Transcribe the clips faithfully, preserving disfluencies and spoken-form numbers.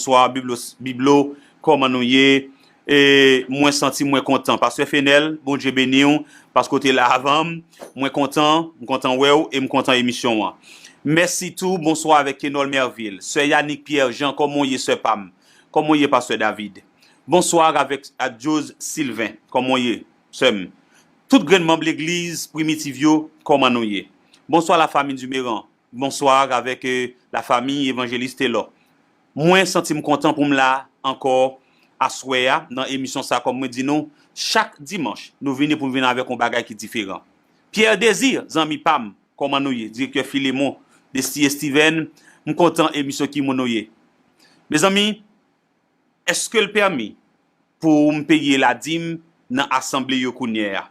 Bonswa, Biblo, Biblo, kòman nou ye? E, mwen santi mwen kontan. Pastè Fenel, Bondye beni w, paske w te la avan m. Mwen kontan, m kontan wè w e m kontan emisyon an. Mèsi tou, bonswa avèk Kenol Mervil. Sè Yanick Pierre Jean, kòman w ye, sè pa m? Kòman w ye, Pastè David? Bonswa avèk Adjoz Sylvain, kòman w ye, sè m? Tout grenn manm legliz Primitiv yo, kòman nou ye? Bonswa la famille Duméran. Bonswa avèk, eh, la famille Evangeliste Taylor. Mwen santi m kontan pou m la ankò aswè a nan emisyon sa, kòm mwen di nou, chak dimanch, nou vini pou n vin avèk yon bagay ki diferan. Pierre Désir, zanmi pa m, kòman nou ye? Direktè Filemon, Destie Steven, m kontan emisyon ki moun nou ye. Mezanmi, èske l pèmi pou m peye ladim nan asanble yo kounye a?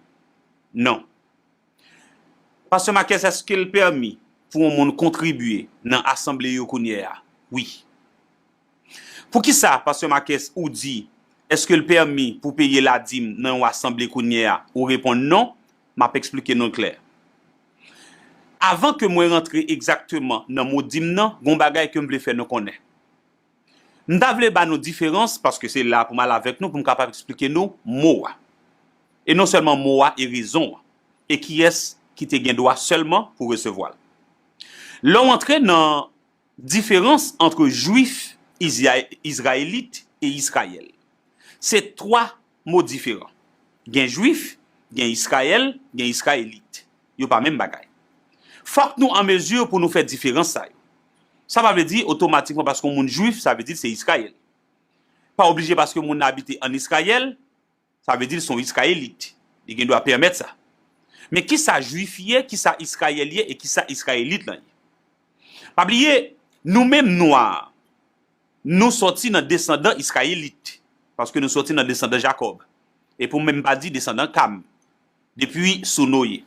Non. Pastè Marques, èske l pèmi pou yon moun kontribye nan asanble yo kounye a? Wi. Poukisa, Pastè Marques, ou di, èske l pèmi pou peye ladim nan yon asanble kounye a? Ou reponn non, m ap eksplike nou l klè. Avan ke mwen rantre egzakteman nan mo dim nan, gon bagay ke m vle fè nou konnen. M ta vle ba nou diferans, paske se la pou m al avèk nou, pou m kapab eksplike nou mo a. E non sèlman mo a, e rezon an. E kiyès ki te gen dwa sèlman pou resevwa l. Lè w antre nan diferans ant jwif, Izya-, izrayelit e Izrayèl, se twa mo diferan. Gen jwif, gen Izrayèl, gen izrayelit. Yo pa menm bagay. Fòk nou an mezi pou nou fè diferans sa yo. Sa pa vle di otomatikman paske yon moun jwif, sa vle di l se Izrayèl. Pa oblije paske yon moun abite ann Izrayèl, sa vle di l se yon Izrayelit. Li gen dwa pèmèt sa. Men kisa jwif ye, kisa Izrayèl ye e kisa izrayelit lan ye? Pa bliye, nou menm nwa, nou sòti nan desandan Izrayelit, paske nou sòti nan desandan Jakòb. E pou m menm pa di desandan Kam, depi sou Noye.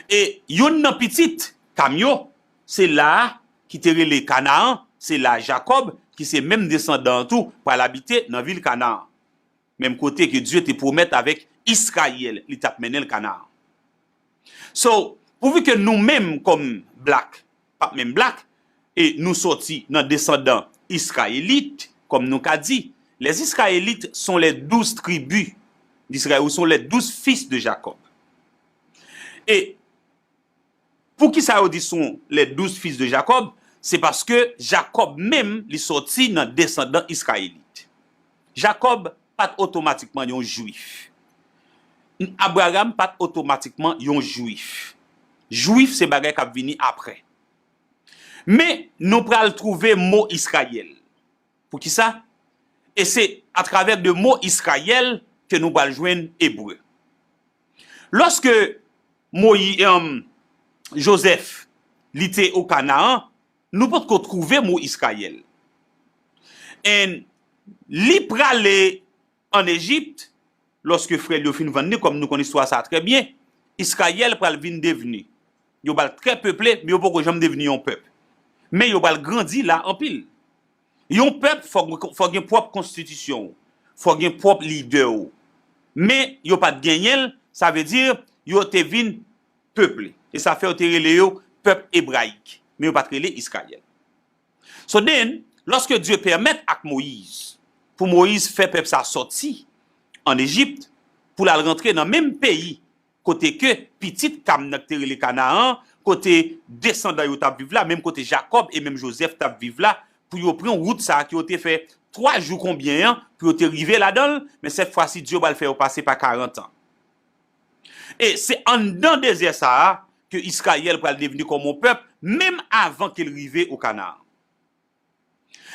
E youn nan pitit Kam yo, se la a ki te rele Kanaan, se la a Jakòb, ki se menm desandan an tou, pral abite nan vil Kanaan. Menm kote ke Dye te pwomèt avèk Izrayèl, li t ap mennen l Kanaan. So, pouvi ke nou menm kòm blak, p ap menm blak, e nou sòti nan desandan Izrayelit, kòm nou ka di, les Israélites sont les douze tribus d'Israël, ou sont les douze fils de Jacob. E poukisa yo di sont les douze fils de Jacob? Se paske Jakòb menm, li sòti nan desandan Izrayelit. Jakòb pa t otomatikman yon jwif. Abraram pa t otomatikman yon jwif. Jwif se bagay k ap vini apre. Men, nou pral twouve mo Izrayèl. Poukisa? E se atravè de mo Izrayèl ke nou pral jwenn ebre. Lòske Moyi-, em, Jozèf, li te o Kanaan, nou potko twouve mo Izrayèl. And li prale ann Ejip, lòske frè l yo fin vann li, kòm nou konn istwa sa a trè byen, Izrayèl pral vin devni. Yo pral trè peple, men yo poko janm devni yon pèp. Men yo pral grandi la anpil. Yon pèp, fò, fò gen pwòp konstitisyon w, fò gen pwòp lidè w. Men yo pa t genyen l, sa vle di, yo te vin peple. E sa fè yo te rele yo pèp ebrayik, men yo pa t rele Izrayèl. So then, lòske Dye pèmèt ak Moyiz, pou Moyiz fè pèp sa sòti ann Ejip, pou l al rantre nan menm peyi kote ke pitit Kam nan ki te rele Kanaan, kote desandan yo t ap viv la, menm kote Jakòb e menm Jozèf t ap viv la, pou yo pran wout sa a ke yo te fè twa jou konbyen an pou yo te rive ladan l, men sèt fwa si Dye pral fè yo pase pa karant an. E se anndan dezè sa a ke Izrayèl pral devni kòm yon pèp, menm avan ke l rive o Kanaan.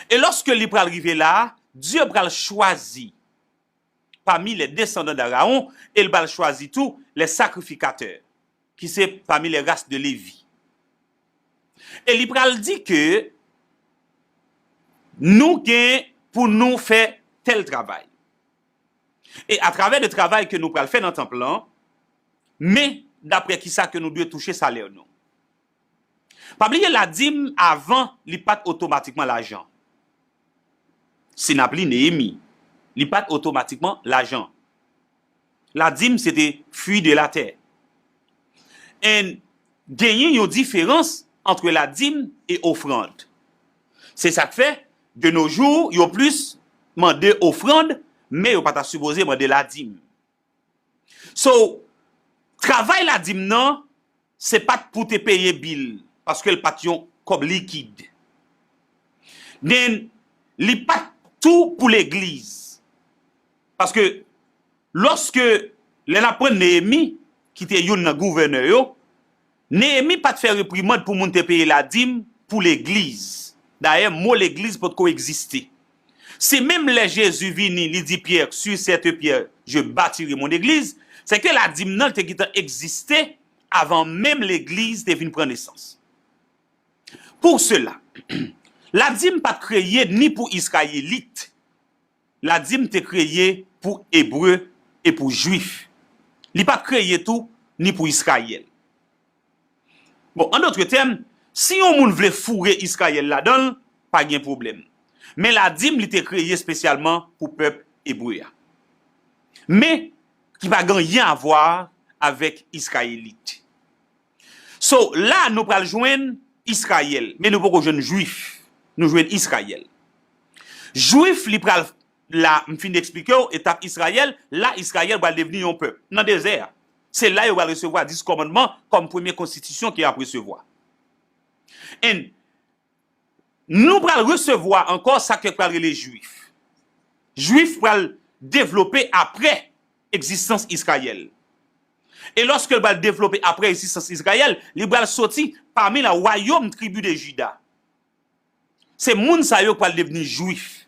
E lòske li pral rive la a, Dye pral chwazi pami les descendants d'Aaron, e l pral chwazi tou les sacrificateurs, ki se pami les races de Lévi. E li pral di ke nou gen pou nou fè tèl travay. E atravè de travay ke nou pral fè nan tanp lan, men daprè kisa ke nou dwe touche salè nou. Pa bliye ladim avan, li pa t otomatikman lajan. Si n ap li Neyemi, li pa t otomatikman lajan. Ladim se te fruit de la terre. And genyen yon diferans ant ladim e ofrann. Se sa k fè, De nos jours, yo plis mande ofrann, men yo pa ta sipoze mande ladim. So, travay ladim nan, se pa t pou te peye bil, paske l pa t yon kòb likid. Then, li pa t tou pou legliz. Paske, lòske, lè n aprann Neyemi, ki te youn nan gouvènè yo, Neyemi pa t fè reprimand pou moun te peye ladim pou legliz. Dayè, mo legliz potko egziste. Se menm lè Jezi vini, li di Pyè, sur cette pierre, je bâtirai mon église, se ke ladim nan te gentan egziste avan menm legliz te vin pran nesans. Pour cela, ladim pa t kreye ni pou Izrayelit, ladim te kreye pou Ebre e pou Jwif. Li pa t kreye tou ni pou Izrayèl. Bon, an dòt tèm, si yon moun vle foure Izrayèl ladan l, pa gen pwoblèm. Men ladim li te kreye espesyalman pou pèp ebre a. Men, ki pa gen anyen a vwa avèk Izrayelit. So, la nou pral jwenn Izrayèl, men nou poko jwenn Jwif. Nou jwenn Izrayèl. Jwif, li pral, la, m fin eksplike w, etap Izrayèl, la Izrayèl pral devni yon pèp nan dezè a. Se la yo pral resevwa dis kòmandman kòm premye konstitisyon ke y ap resevwa. And nou pral resevwa ankò sa ke pral rele Jwif. Jwif pral devlope apre egzistans Izrayèl. E lòske l pral devlope apre egzistans Izrayèl, li pral soti pami la wayòm tribi de Jida. Se moun sa yo k pral devni Jwif.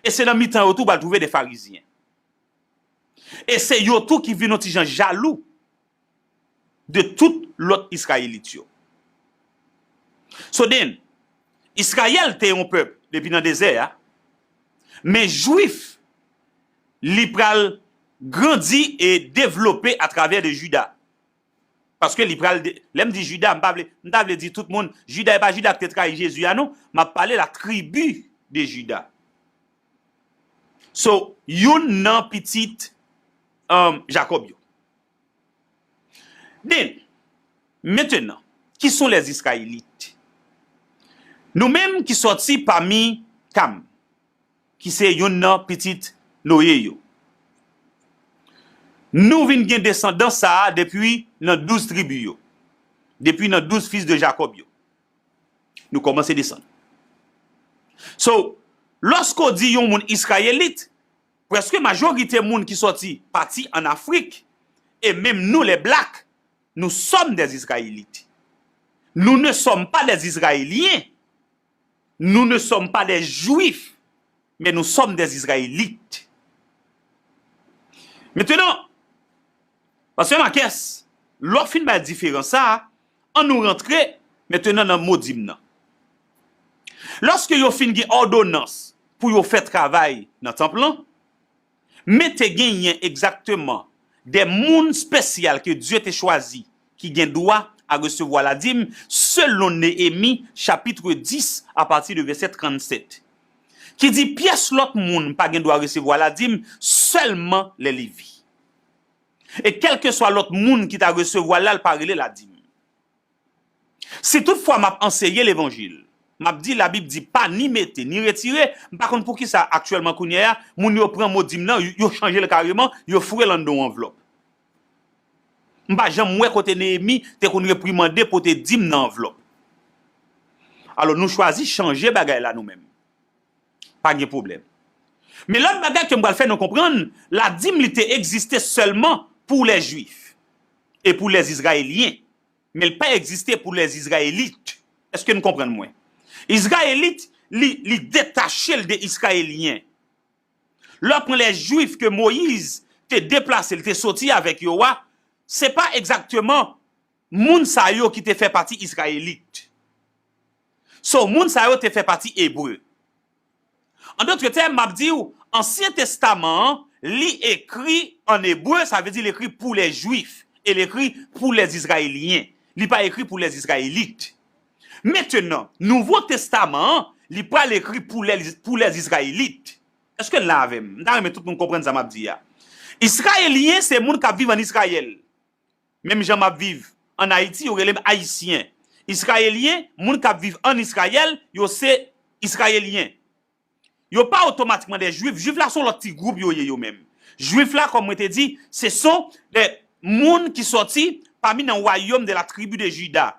E se nan mitan yo tou pral twouve de Farizyen. E se yo tou ki vin yon ti jan jalou de tout lòt Izrayelit yo. So then, Izrayèl te yon pèp depi nan dezè a, men Jwif, li pral grandi e devlope atravè de Jida. Paske li pral, de- lè m di Jida, m pa vle, m ta vle di tout moun, Jida e pa Jida ki te trayi Jezi a non, m ap pale la tribi de Jida. So, youn nan pitit um, Jakòb yo. Then, maintenant, qui sont les Israélites? Nou menm ki sòti pami Kam, ki se youn nan pitit Noye yo. Nou vin gen desandans sa a depi nan douz tribi yo. Depi nan douz fis de Jakòb yo. Nou kòmanse desann. So, lòske w di yon moun Izrayelit, prèske majorite moun ki sòti pati ann Afrik, e menm nou les blacks, nous sommes des Israélites. Nous ne sommes pas des Israéliens. Nous ne sommes pas des Juifs. Mais nous sommes des Israélites. Maintenant, Pastè Makès, lè w fin bay diferans sa a, ann nou rantre mentnan nan mo dim nan. Lòske yo fin gen òdonans pou yo fè travay nan tanp lan, men te genyen egzakteman de moun espesyal ke Dye te chwazi ki gen dwa a resevwa ladim, selon Neyemi, chapitre dix, à partir de verset trannsenk, ki di pyès lòt moun pa gen dwa resevwa ladim, sèlman lè Levi. E kèlkeswa lòt moun ki ta resevwa l la, l pa rele ladim. Si toutfwa m ap anseye levanjil, m ap di Labib di pa ni mete, ni retire, m pa konn poukisa aktyèlman kounye a, moun yo pran mo dim nan, yo, yo chanje l kareman, yo foure l anndan yon anvlòp. M pa janm wè kote Neyemi te konn reprimande pote dim nan anvlòp. Alò, nou chwazi chanje bagay la nou menm. Pa gen pwoblèm. Men lòt bagay ke m pral fè nou konprann, ladim li te egziste sèlman pou lè Jwif e pou lè Izrayelyen, men l pa egziste pou lè Izrayelit. Èske n konprann mwen? Izrayelit, li, li detache l de Izrayelyen. Lè w pran lè Jwif ke Moyiz te deplase, l te soti avèk yo a, se pa egzakteman moun sa yo ki te fè pati Izrayelit. So, moun sa yo te fè pati Ebre. An dòt tèm, m ap di w, Ansyen Testaman an, li ekri ann ebre, sa vle di l ekri pou lè Jwif, e l ekri pou lè Izrayelyen. Li pa ekri pou lè Izrayelit. Mentnan, Nouvo Testaman an, li pral ekri pou lè, pou lè Izrayelit. Èske n la avè m? M ta renmen tout moun konprann sa m ap di a. Izrayelyen se moun k ap viv ann Izrayèl. Menm jan m ap viv ann Ayiti, yo rele m Ayisyen. Izrayelyen, moun k ap viv ann Izrayèl, yo se Izrayelyen. Yo pa otomatikman de Jwif. Jwif la se yon lòt ti gwoup yo ye yo menm. Jwif la, kòm mwen te di, se son de moun ki sòti pami nan wayòm de la tribi de Jida,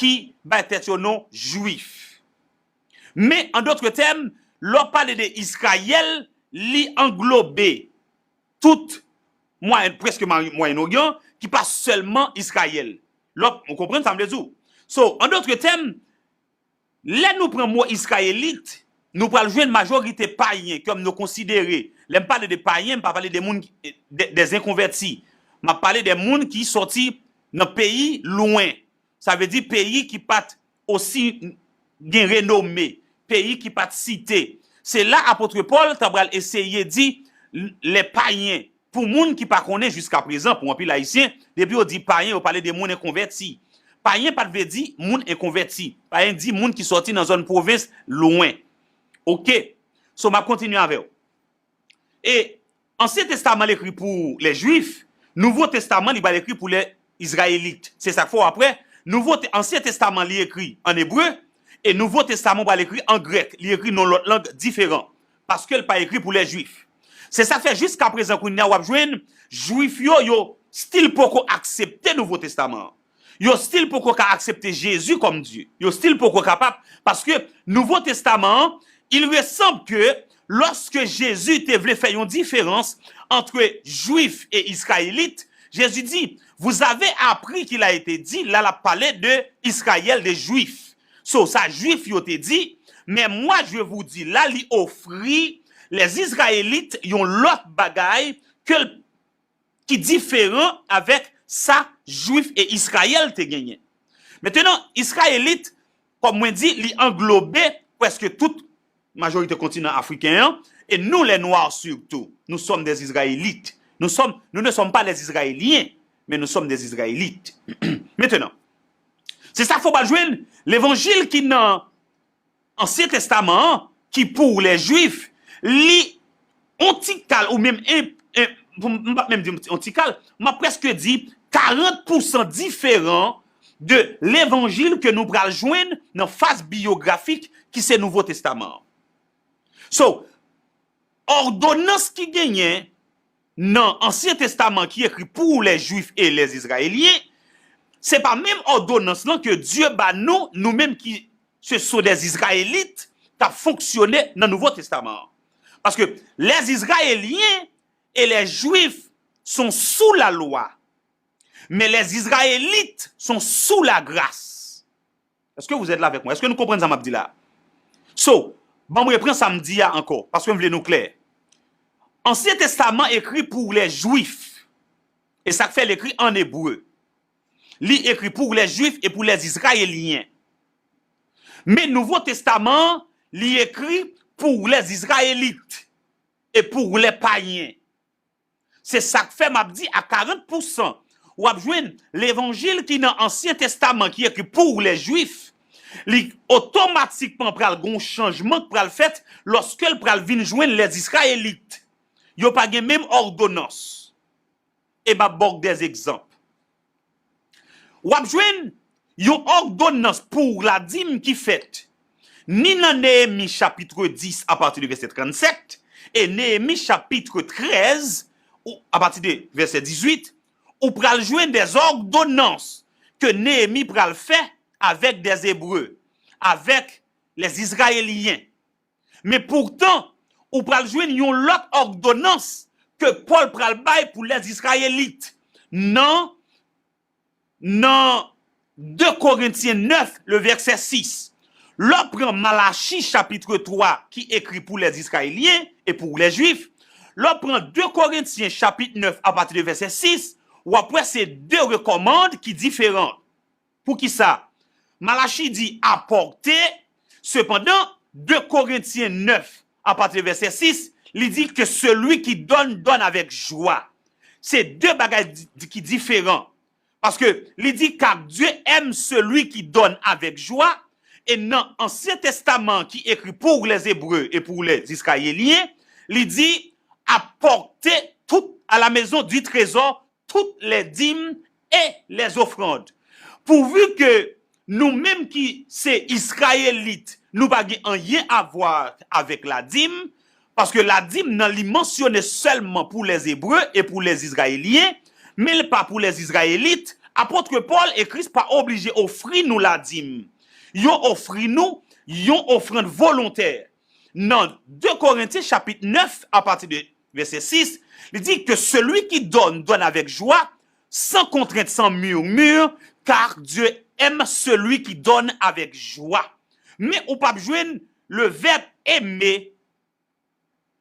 ki bay tèt yo non Jwif. Men, an dòt tèm, lè w pale de Izrayèl, li anglobe tout Mwayen, prèske Mwayen Oryan, ki pa sèlman Izrayèl. Lè w, ou konprann sa m vle di w? So, an dòt tèm, lè nou pran mo Izrayelit, nou pral jwenn majorite payen, kòm nou konsidere. Lè m pale de payen, m pa pale de moun, de, de enkonvèti. M ap pale de moun ki sòti nan peyi lwen. Sa vle di peyi ki pa t osi gen renome, peyi ki pa t site. Se la apot Pòl ta pral eseye di lè payen, pou moun ki pa konnen jiska prezan, pou anpil Ayisyen, depi yo di payen, yo pale de moun enkonvèti. Payen pa t vle di moun enkonvèti. Payen di moun ki sòti nan zòn pwovens lwen. Oke. So, m ap kontinye avè w. E Ansyen Testaman l ekri pou lè Jwif, Nouvo Testaman li pral ekri pou lè Izrayelit. Se sa k fè w ap wè, Nouvo Te-, Ansyen Testaman li ekri an ebre, e Nouvo Testaman pral ekri an grèk. Li ekri nan lòt lang diferan, paske l pa ekri pou lè Jwif. Se sa k fè jiska prezan kounye a w ap jwenn Jwif yo, yo still poko aksepte Nouvo Testaman an. Yo still poko ka aksepte Jezi kòm Dye. Yo still poko kapab, paske Nouvo Testaman an, il ressemble que lorsque Jésus te vle fè yon diferans entre Juifs et Israélites, Jésus dit, vous avez appris qu'il a été dit, la l ap pale de Israël, de Jwif. So, sa Jwif yo te di, mais moi je vous dis, la li ofri les Israélites yon lòt bagay ke l ki diferan avèk sa Jwif e Izrayèl te genyen. Mentenan, Izrayelit, kòm mwen di, li anglobe prèske tout majorite kontinan afriken an, e nou, les Noirs surtout, nous sommes des Israélites. Nous sommes, nous ne sommes pas les Israéliens, mais nous sommes des Israélites. Mentenan, se sa k fè w pral jwenn levanjil ki nan Ansyen Testaman an, ki pou lè Jwif, li on ti kal, ou menm en, en, pou m, m p ap menm di on ti kal, m ap prèske di karant pousan diferan de levanjil ke nou pral jwenn nan faz biyografik ki se Nouvo Testaman an. So, òdonans ki genyen nan Ansyen Testaman ki ekri pou lè Jwif e lè Izrayelyen, se pa menm òdonans lan ke Dye ba nou, nou menm ki se sont des Israélites, k ap fonksyone nan Nouvo Testaman an. Paske les Israéliens et les Juifs sont sous la loi, mais les Israélites sont sous la grâce. Est-ce que vous êtes là avec moi? Est-ce que nou konprann sa m ap di la? So, ban m repran sa m di a ankò, paske m vle nou klè. Ansyen Testaman ekri pou lè Jwif. E sa k fè l ekri an ebre. Li ekri pou lè Jwif e pou lè Izrayelyen. Men Nouvo Testaman an, li ekri pou lè Izrayelit e pou lè payen. Se sa k fè m ap di a karant pousan, w ap jwenn levanjil ki nan Ansyen Testaman ki ekri pou lè Jwif, li otomatikman pral gen yon chanjman k pral fèt lòske l pral vin jwenn lè Izrayelit. Yo pa gen menm òdonans. E m ap ba w de egzanp. W ap jwenn yon òdonans pou ladim ki fèt ni nan Neyemi chapit dis apati de vèsè trannsèt e Neyemi chapit trèz ou, apati de vèsè dizuit, ou pral jwenn de òdonans ke Neyemi pral fè avèk de Ebre, avèk lè Izrayelyen. Men poutan, ou pral jwenn yon lòt òdonans ke Pòl pral bay pou lè Izrayelit nan, nan de Korentyen nèf, le vèsè sis. Lè w pran Malachi chapit twa ki ekri pou lè Izrayelyen e pou lè Jwif, lè w pran de Korentyen chapit nèf apati de vèsè sis, w ap wè se de rekòmand ki diferan. Poukisa? Malachi di apòte, sepandan, de Korentyen nèf, apati de vèsè sis, li di que celui qui donne, donne avec joie. Se de bagay di, di, ki diferan. Paske li di, car Dieu aime celui qui donne avec joie, e nan Ansyen Testaman ki ekri pou lè Ebre e pou lè Izrayelyen, li di, apportez tout à la maison du trésor toutes les dîmes et les offrandes. Pourvu que nou menm ki se Izrayelit, nou pa gen anyen a vwa avèk ladim, Paske ladim nan li mansyone sèlman pou lèzebre e pou lèzizrayelyen, men l pa pou lèzizrayelit. Apot Pòl e Kris pa oblije ofri nou ladim. Yo ofri nou yon ofrann volontè. Nan de Korentyen chapit nèf, apati de vèsè sis, li di que celui qui donne, donne avec joie, sans contrainte, sans murmure, car Dieu aime celui qui donne avec joie. Men ou p ap jwenn le verbe aimer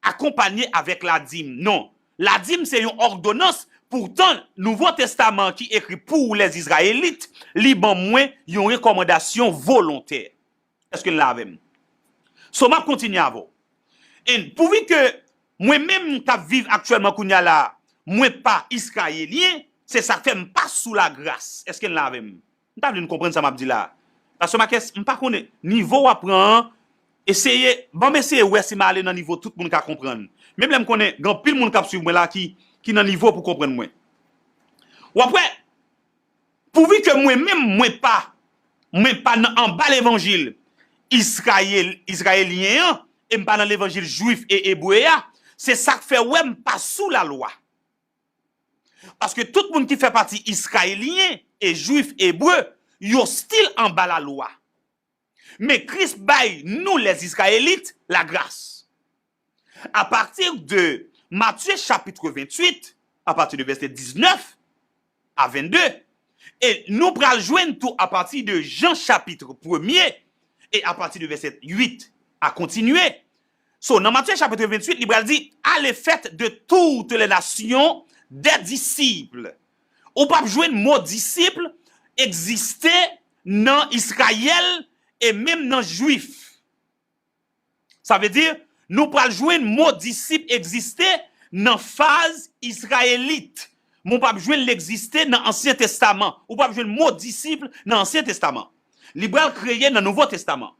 akonpanye avèk ladim. Non. Ladim se yon òdonans. Poutan, Nouvo Testaman ki ekri pou lèzizrayelit, li ban mwen yon rekòmandasyon volontè. Èske n la avè m? So, m ap kontinye avè w. And pouvi ke mwen menm k ap viv aktyèlman kounye a la, mwen pa Izrayelyen, se sa k fè m pa sou lagras. Èske n la avè m? M ta vle n konprann sa m ap di la a. Pastè Makès, m pa konnen nivo w ap pran an, eseye, ban m eseye wè si m ale nan nivo tout moun ka konprann. Menm lè m konnen gen anpil moun k ap swiv mwen la ki, ki nan nivo pou konprann mwen. W ap wè, pouvi ke mwen menm, mwen pa, mwen pa nan anba levanjil Izrayel, Izrayelyen an, e m pa nan levanjil jwif e ebre a, se sa k fè w wè m pa sou lalwa. Paske tout moun ki fè pati Izrayelyen e jwif ebre, yo still anba lalwa. Men Kris bay nou lèzizrayelit lagras. Apati de Matye chapit venntuit, apati de vèsè diznèf a vennde, e nou pral jwenn tou apati de Jan chapit premye, e apati de vèsè uit a kontinye. So, nan Matye chapit venntuit, li pral di, allez, faites de toutes les nations des disciples. Ou p ap jwenn mo disip egziste nan Izrayèl e menm nan jwif. Sa vle di, nou pral jwenn mo disip egziste nan faz izrayelit. Men w p ap jwenn l egziste nan Ansyen Testaman. Ou p ap jwenn mo disip nan Ansyen Testaman. Li pral kreye nan Nouvo Testaman.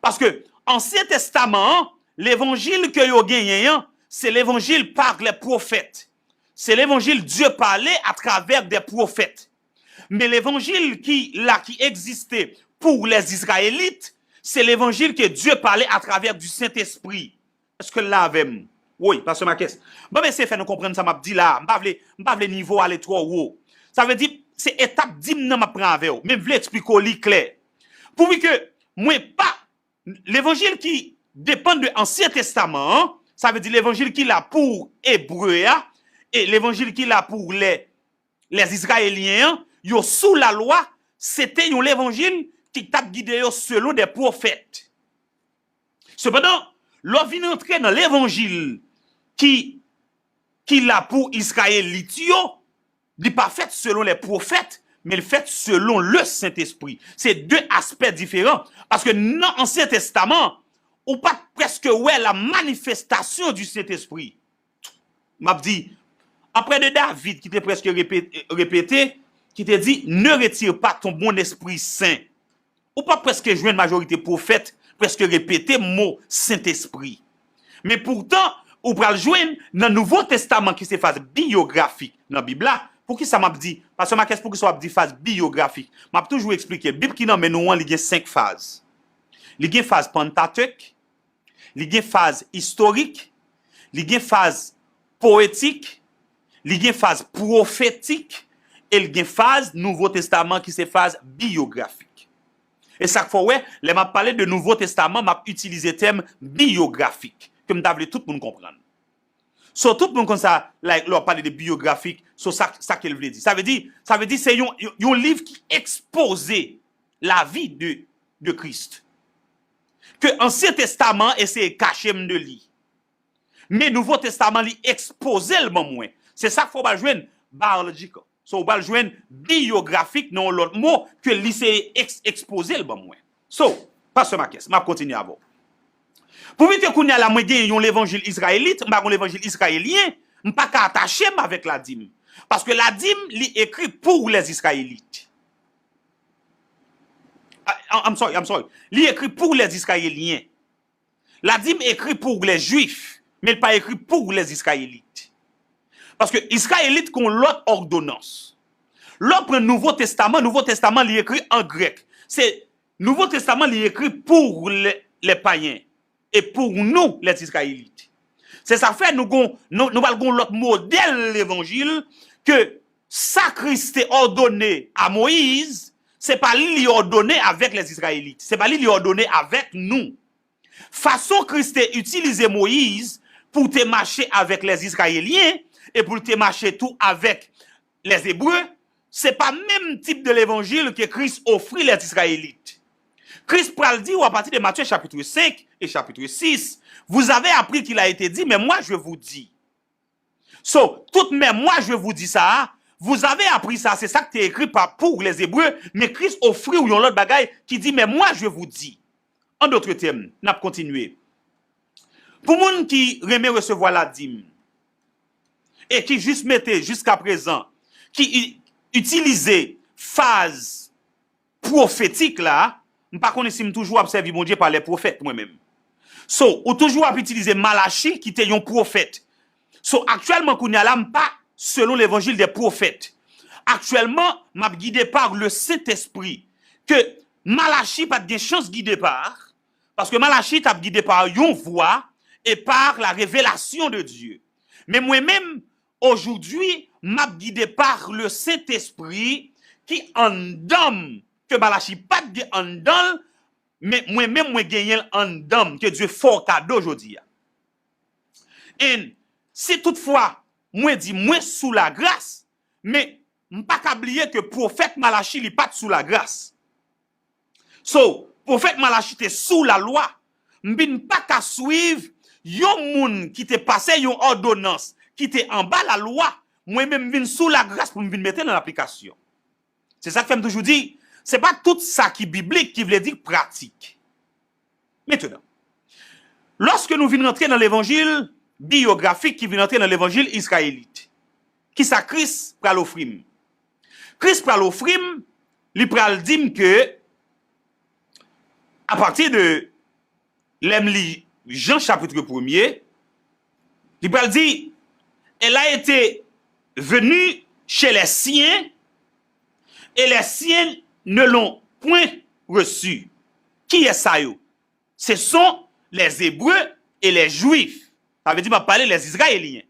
Paske Ansyen Testaman an, levanjil ke yo genyen an, se levanjil par les prophètes. Se levanjil Dieu parle à travers des prophètes. Men levanjil ki la ki egziste pour les Israélites, se levanjil ke Dieu parle à travers du Saint-Esprit. Èske l la avè m? Woy, pastè Makès. Ban m eseye fè nou konprann sa m ap di la a. M pa vle, m pa vle nivo ale twò wo. Sa vle di, se etap dim nan m ap pran avè w. Men m vle eksplike w li klè. Pouvi ke mwen pa, levanjil ki depann de Ansyen Testaman an, sa vle di levanjil ki la pou ebre a, e levanjil ki la pou lè lèzizrayelyen an, yo sou lalwa, se te yon levanjil ki t ap gide yo selon de pwofèt. Sepandan, lè w vin antre nan levanjil ki, ki la pou Izrayelit yo, li pa fèt selon lè pwofèt, men l fèt selon le Sentespri. Se de aspè diferan. Paske nan Ansyen Testaman, ou pa t prèske wè la manifestasyon di Sentespri. M ap di, apre de David ki te prèske repete, repete, ki te di, ne retire pas ton bon esprit saint. Ou pa prèske jwenn majorite pwofèt prèske repete mo Sentespri. Men poutan, ou pral jwenn nan Nouvo Testaman ki se faz biyografik nan Bib la. Poukisa m ap di, pastè Makès, poukisa w ap di faz biyografik? M ap toujou eksplike, Bib ki nan men nou an, li gen senk faz. Li gen faz Pantatèk, li gen faz istorik, li gen faz powetik, li gen faz pwofetik, e l gen faz Nouvo Testaman ki se faz biyografik. E sa k fè w wè, lè m ap pale de Nouvo Testaman, m ap itilize tèm biyografik, ke m ta vle tout moun konprann. So, tout moun konn sa, like, lè w ap pale de biyografik, so, sa, sa ke l vle di. Sa vle di, sa vle di se yon, yon, yon liv ki ekspoze lavi de, de Kris. Ke Ansyen Testaman eseye kache m de li. Men Nouvo Testaman, li ekspoze l ban mwen. Se sa k fè w pral jwenn biological. So, w pral jwenn biyografik, nan yon lòt mo, ke li se eks-, ekspoze l ban mwen. So, pastè Makès, m ap kontinye avè w. Pou m te kounye a la, mwen gen yon levanjil izrayelit, m pa gen yon levanjil izrayelyen, m pa ka atache m avèk ladim. Paske ladim, li ekri pou lèzizrayèlit. I, I'm sorry, I'm sorry. Li ekri pou lèzizrayelyen. Ladim ekri pou lèjwif, men l pa ekri pou lèzizrayelit. Paske Izrayelit gen yon lòt òdonans. Lè w pran Nouvo Testaman, Nouvo Testaman li ekri an grèk. Se Nouvo Testaman li ekri pou lè, lè payen e pou nou, lèzizrayelit. Se sa k fè nou gon, nou, nou pral gon lòt modèl levanjil ke sa Kris te òdone a Moyiz, se pa li li òdone avèk lèzizrayelit. Se pa li li òdone avèk nou. Fason Kris te itilize Moyiz pou te mache avèk lèzizrayelyen e pou l te mache tou avèk lèzebre, se pa menm tip de levanjil ke Kris ofri lèzizrayelit. Kris pral di w apati de Matye chapit senk e chapit sis, vous avez appris qu'il a été dit, mais moi je vous dis. So, tout mais moi je vous dis sa a, vous avez appris sa, se sa k te ekri pa, pou lèzebre, men Kris ofri w yon lòt bagay ki di, mais moi je vous dis. An dòt tèm, n ap kontinye. Pou moun ki renmen resevwa ladim e ki jis mete jiskaprezan, ki i- itilize faz pwofetik la, m pa konnen si m toujou ap sèvi Bondye pa lè pwofèt mwen menm. So, ou toujou ap itilize Malachi ki te yon pwofèt. So, aktyèlman kounye a la, m pa selon levanjil dè pwofèt. Aktyèlman, m ap gide pa le Sentespri. Ke Malachi pa t gen chans gide pa, paske Malachi t ap gide pa yon vwa e pa la revelasyon de Dye. Men mwen menm, aujourd'hui, m ap gide pa le Sentespri ki anndan m, ke Malachi pa t gen anndan l, men mwen menm mwen genyen l anndan m, ke Dye fè w kado jodi a. And si toutfwa mwen di mwen sou lagras, men m pa ka bliye ke pwofèt Malachi li pa t sou lagras. So, pwofèt Malachi te sou lalwa. M vin pa ka swiv yon moun ki te pase yon òdonans ki te anba lalwa. Mwen menm m vin sou lagras pou m vin mete l an aplikasyon. Se sa k fè m toujou di, se pa tout sa ki biblik ki vle di pratik. Mentenan, lòske nou vin rantre nan levanjil biyografik, ki vin rantre nan levanjil izrayelit, kisa Kris pral ofri m? Kris pral ofri m, li pral di m ke, apati de lè m li Jan chapit premye, li pral di, elle a été venue chez les siens et les siens ne l'ont point reçue. Kiyès sa yo? Ce sont les Hébreux et les Juifs. Sa vle di m ap pale les Israéliens.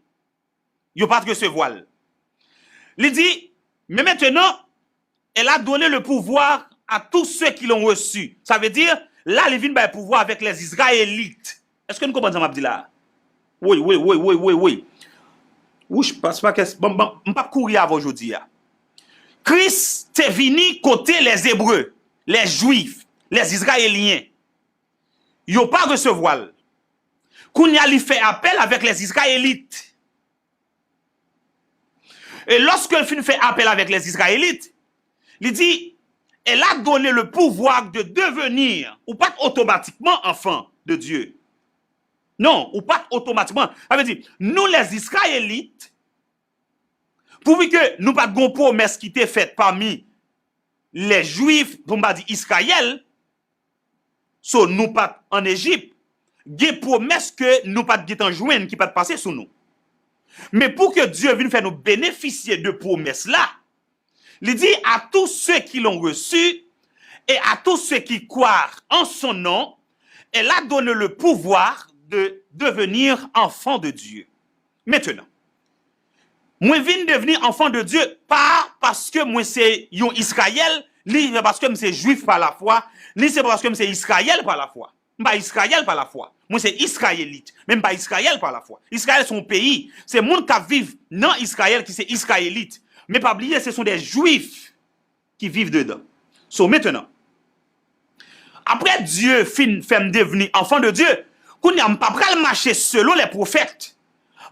Yo pa t resevwa l. Li di, mais maintenant, elle a donné le pouvoir à tous ceux qui l'ont reçu. Sa vle di, la, li vin bay pouvwa avèk les Israélites. Èske nou konprann sa m ap di la? Woy, woy, woy, woy, woy, woy. Wouch, pas pa kès, bon, bon, m p ap kouri avè w jodi a. Kris te vini kote les Hébreux, les Juifs, les Israéliens. Yo pa resevwa l. Kounye a, li fè apèl avèk les Israélites. E lòske l fin fè apèl avèk les Israélites, li di, elle a donné le pouvoir de devenir, ou pa t otomatikman enfant de Dieu. Non, ou pa t otomatikman. Sa vle di, nou les Israélites, pouvi ke nou pa t gon pwomès ki te fèt pami les Juifs, pou m pa di Izrayèl, so nou pa t ann Ejip, gen pwomès ke nou pa t gentan jwenn ki pa t pase sou nou. Men pou ke Dye vin fè nou benefisye de pwomès la, li di, à tous ceux qui l'ont reçu et à tous ceux qui croient en son nom, elle a donné le pouvoir de devenir enfant de Dieu. Mentenan, mwen vin devni enfant de Dieu pa paske mwen se yon Izrayèl, ni se paske m se Jwif pa lafwa, ni se paske m se Izrayèl pa lafwa. M pa Izrayèl pa lafwa. Mwen se Izrayelit, men m pa Izrayèl pa lafwa. Izrayèl se yon peyi, se moun k ap viv nan Izrayèl ki se Izrayelit. Men pa bliye, se son de Jwif ki viv dedan. So, mentenan, apre Dye fin fè m devni enfant de Dieu, kounye a m pa pral mache selon les prophètes.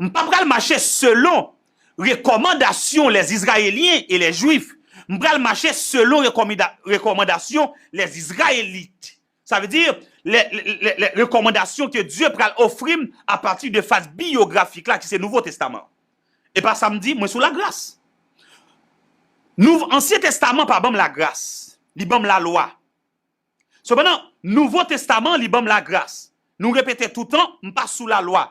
M pa pral mache selon rekòmandasyon les Israéliens et les Juifs. M pral mache selon rekòmida- rekòmandasyon les Israélites. Sa vle di, les, les, les, les recommandations que Dieu pral ofri m apati de faz biyografik la ki se Nouvo Testaman. E pa sa m di, mwen sou lagras. Nou, Ansyen Testaman pa ban m lagras, li ban m lalwa. Sepandan, Nouvo Testaman, li ban m lagras. Nou repete toutan, m pa sou lalwa,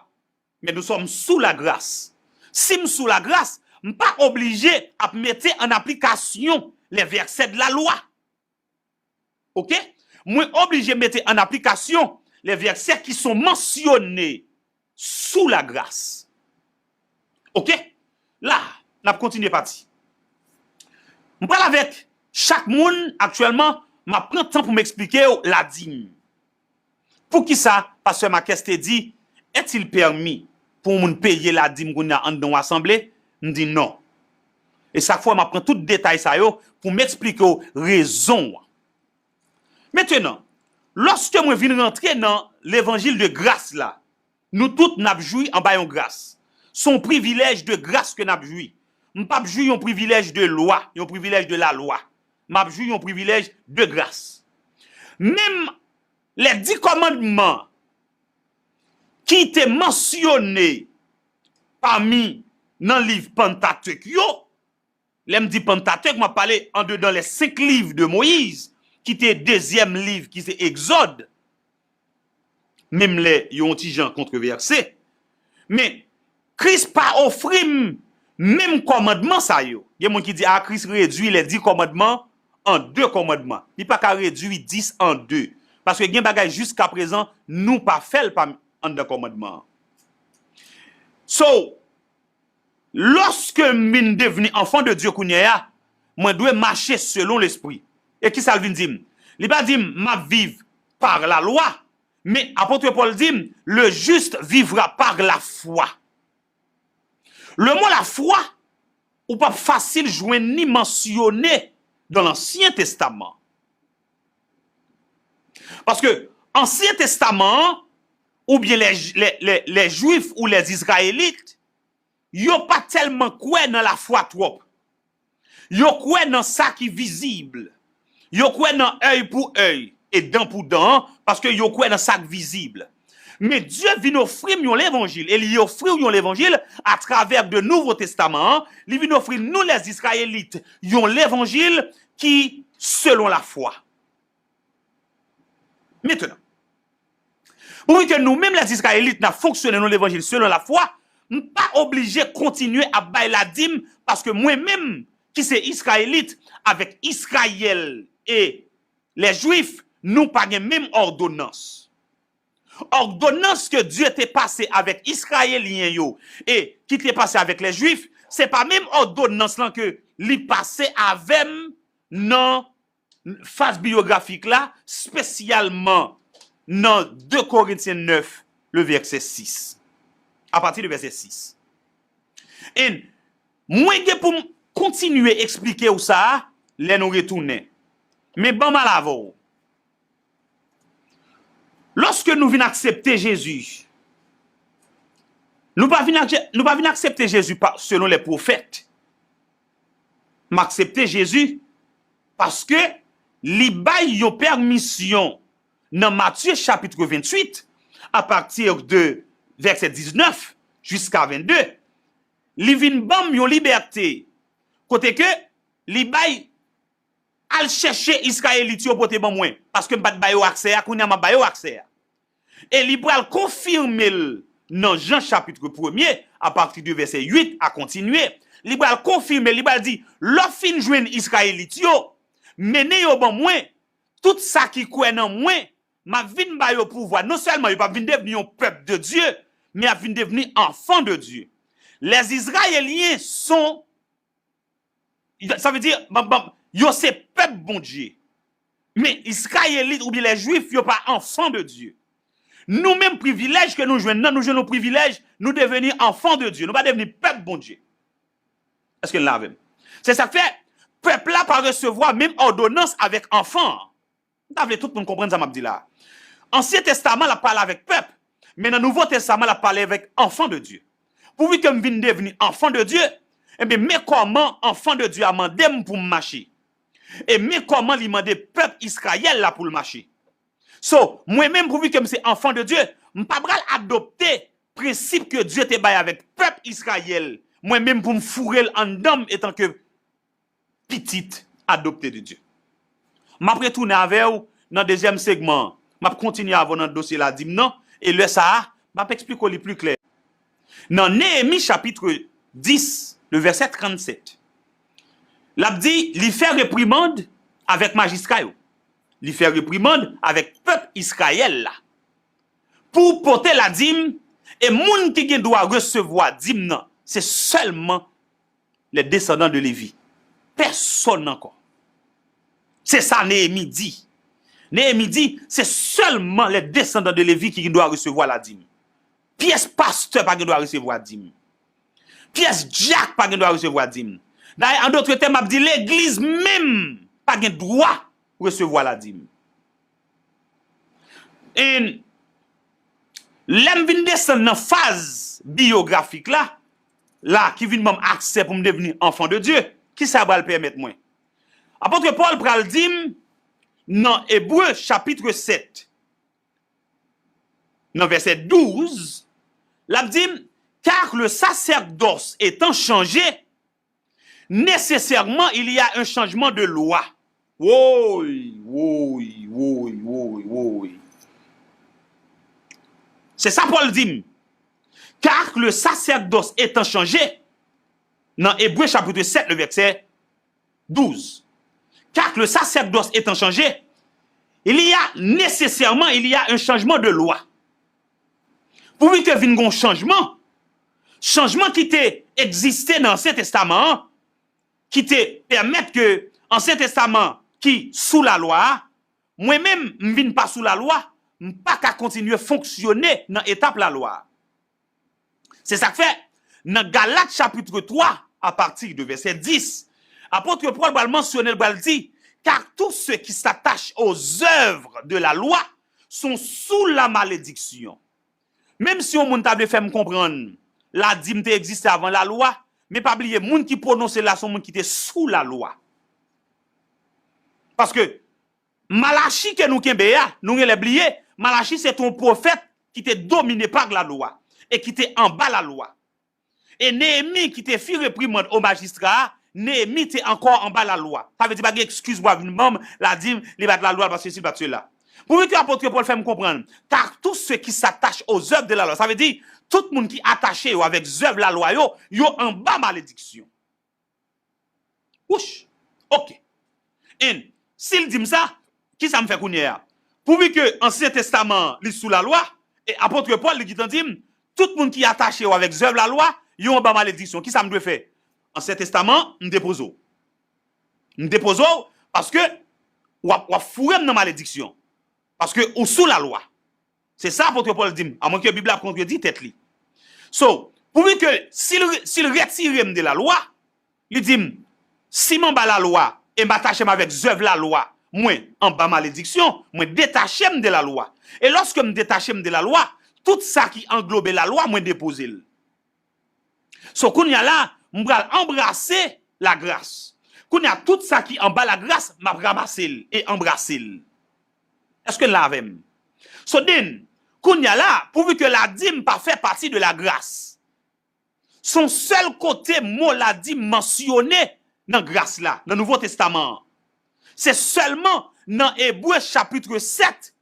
men nous sommes sous la grâce. Si m sou lagras, m pa oblije ap mete an aplikasyon les versets de la loi. Oke? Mwen oblije mete an aplikasyon les versets qui sont mentionnés sous la grâce. Oke? La, n ap kontinye pati. M pral avèk chak moun aktyèlman, m ap pran tan pou m eksplike w ladim. Poukisa pastè Marques te di, est-il permis pou yon moun peye ladim kounye a anndan yon asanble? M di non. E sak fè m ap pran tout detay sa yo pou m eksplike w rezon an. Mentenan, lòske mwen vin rantre nan levanjil de gras la, nou tout n ap jwi anba yon gras. Se yon privilèj de gras ke n ap jwi. M p ap jwi yon privilèj de lwa, yon privilèj de lalwa. M ap jwi yon privilèj de gras. Menm lè di kòmandman ki te mansyone pami nan liv Pantatèk yo, lè m di Pantatèk, m ap pale andedan les cinq livres de Moïse, ki te dezyèm liv ki se Egzòd, menm lè yo yon ti jan kontwovèse. Men, Kris pa ofri m menm kòmandman sa yo. Gen moun ki di, a, Kris redui les dix commandements an de kòmandman. Li pa ka redui dis an de. Paske gen bagay jiskaprezan nou pa fè l pa anndan kòmandman an. So, lòske m vin devni enfant de Dieu kounye a, mwen dwe mache selon Lespri. E kisa l vin di m? Li pa di m, m ap viv par la loi, men apot Pòl di m, le juste vivra par la foi. Le mo la foi, ou p ap fasil jwenn ni mansyone dans l'Ancien Testament. Paske Ansyen Testaman an, oubyen lè, lè, lè, lè Jwif ou lè Izrayelit, yo pa tèlman kwè nan lafwa twòp. Yo kwè nan sa ki vizib. Yo kwè nan èy pou èy e dan pou dan an, paske yo kwè nan sa k vizib. Men Dye vin ofri m yon levanjil, e li ofri w yon levanjil atravè de Nouvo Testaman an, li vin ofri nou lè Izrayelit yon levanjil ki selon lafwa. Mentenan, pouvi ke nou menm lè Izrayelit n ap fonksyone nan levanjil selon lafwa, m pa oblije kontinye ap bay ladim, paske mwen menm ki se Izrayelit, avèk Izrayèl e lè Jwif, nou pa gen menm òdonans. Òdonans ke Dye te pase avèk Izrayelyen yo e ki te pase avèk lè Jwif, se pa menm òdonans lan ke li pase avè m nan faz biyografik la, espesyalman nan de Korentyen nèf, le vèsè sis. Apati de vèsè sis. E mwen gen pou m kontinye eksplike w sa a lè nou retounen. Men ban m al avè w. Lòske nou vin aksepte Jezi, nou pa vin ak-, nou pa vin aksepte Jezi pa, selon lè pwofèt. M aksepte Jezi paske li bay yon pèmisyon nan Matye chapit venntuit, apati de vèsè diznèf jiska vennde. Li vin ban m yon libète kote ke li bay al chèche Izrayelit yo pote ban mwen, paske m pa t ba yo aksè a, kounye a m ap ba yo aksè a. E li pral konfime l nan Jan chapit premye, apati de vèsè uit a kontinye. Li pral konfime, li pral di, lè w fin jwenn Izrayelit yo, mennen yo ban mwen, tout sa ki kwè nan mwen, m ap vin ba yo pouvwa. Non sèlman yo p ap vin devni yon pèp de Dye, men y ap vin devni enfants de Dieu. Les Israéliens sont Sa vle di, ban, ban, yo se pèp Bondye. Men Izrayelit oubyen lè Jwif, yo pa enfants de Dieu. Nou menm, privilèj ke nou jwenn nan, nou jwenn yon privilèj, nou devni enfants de Dieu. Nou pa devni pèp Bondye. Èske n la avè m? Se sa k fè, pèp la pa resevwa menm òdonans avèk anfan an. M ta vle tout moun konprann sa m ap di la a. Ansyen Testaman, l ap pale avèk pèp, men nan Nouvo Testaman, l ap pale avèk enfants de Dieu. Pouvi ke m vin devni enfants de Dieu, ebyen, men kòman enfants de Dieu a mande m pou m mache. E men kòman li mande pèp Izrayèl la pou l mache. So, mwen menm, pouvi ke m se enfants de Dieu, m pa pral adopte prensip ke Dye te bay avèk pèp Izrayèl, mwen menm pou m foure l anndan m etanke pitit adopte de Dye. M ap retounen avè w nan dezyèm segman an. M ap kontinye avè w nan dosye ladim nan, e lè sa a, m ap eksplike w li pli klè. Nan Neyemi chapit dis, le vèsè trannsèt, l ap di, li fè reprimand avèk majistra yo. Li fè reprimand avèk pèp Izrayèl la. Pou pote ladim, E moun ki gen dwa resevwa dim nan, se sèlman les descendants de Lévi. Pèsonn ankò. Se sa Neyemi di. Neyemi di, se sèlman les descendants de Lévi ki gen dwa resevwa ladim. Pyès pastè pa gen dwa resevwa dim. Pyès dyak pa gen dwa resevwa dim. Dayè, an dòt tèm, m ap di legliz menm pa gen dwa resevwa ladim. E lè m vin desann nan faz biyografik la, la ki vin ban m aksè pou m devni enfant de Dieu, kisa pral pèmèt mwen? Apot Pòl pral di m nan Ebre chapit sèt, nan vèsè douz, l ap di m, car le sacerdoce étant changé, nécessairement il y a un changement de loi. Woy, woy, woy, woy, woy. Se sa Pòl di m. Car le sacerdoce étant changé, nan Ebre chapit sèt, le vèsè douz. Car le sacerdoce étant changé, il y a nécessairement, il y a un changement de loi. Pouvi ke vin gon chanjman, chanjman ki te egziste nan Ansyen Testaman an, ki te pèmèt ke Ansyen Testaman ki sou lalwa a, mwen menm, m vin pa sou lalwa, m pa ka kontinye fonksyone nan etap lalwa a. Se sa k fè, nan Galat chapit twa, apati de vèsè dis, apot Pòl pral mansyone l, pral di, car tous ceux qui s'attachent aux œuvres de la loi sont sous la malédiction. Menm si yon moun ta vle fè m konprann ladim te egziste avan lalwa, men pa bliye, moun ki pwononse l la se yon moun ki te sou lalwa. Paske Malachi ke nou kenbe a, nou genlè bliye, Malachi se te yon pwofèt ki te domine pa lalwa e ki te anba lalwa. E Neyemi ki te fi reprimand o majistra a, Neyemi te ankò anba lalwa. Sa vle di pa gen ekskiz pou w ap vin ban m ladim, li bat lalwa, l bat sesi, l bat sela. Pouvi ke apot Pòl fè m konprann, car tous ceux qui s'attachent aux œuvres de la loi, sa vle di, tout moun ki atache yo avèk zèv lalwa yo, yo anba malediksyon. Wouch! Oke. And, si l di m sa, kisa m fè kounye a? Pouvi ke Ansyen Testaman an, li sou lalwa, e apot Pòl, li gentan di m, tout moun ki atache yo avèk zèv lalwa, yo anba malediksyon. Kisa m dwe fè? Ansyen Testaman an, m depoze w. M depoze w, paske w ap, w ap foure m nan malediksyon. Paske ou sou lalwa. Se sa apot Pòl di m, amwenke Bib la kontredi tèt li. So, pouvi ke si l, si l retire m de lalwa, li di m, si m anba lalwa e m atache m avèk zèv lalwa, mwen anba malediksyon, mwen detache m de lalwa. E lòske m detache m de lalwa, tout sa ki anglobe lalwa, mwen depoze l. So, kounye a la, m pral anbrase lagras. Kounye a, tout sa ki anba lagras, m ap ranmase l e anbrase l. Èske n la avè m? So then, kounye a la, pouvi ke ladim pa fè pati de lagras, se yon sèl kote mo ladim mansyone nan gras la, nan Nouvo Testaman an. Se sèlman nan Ebre chapit sèt,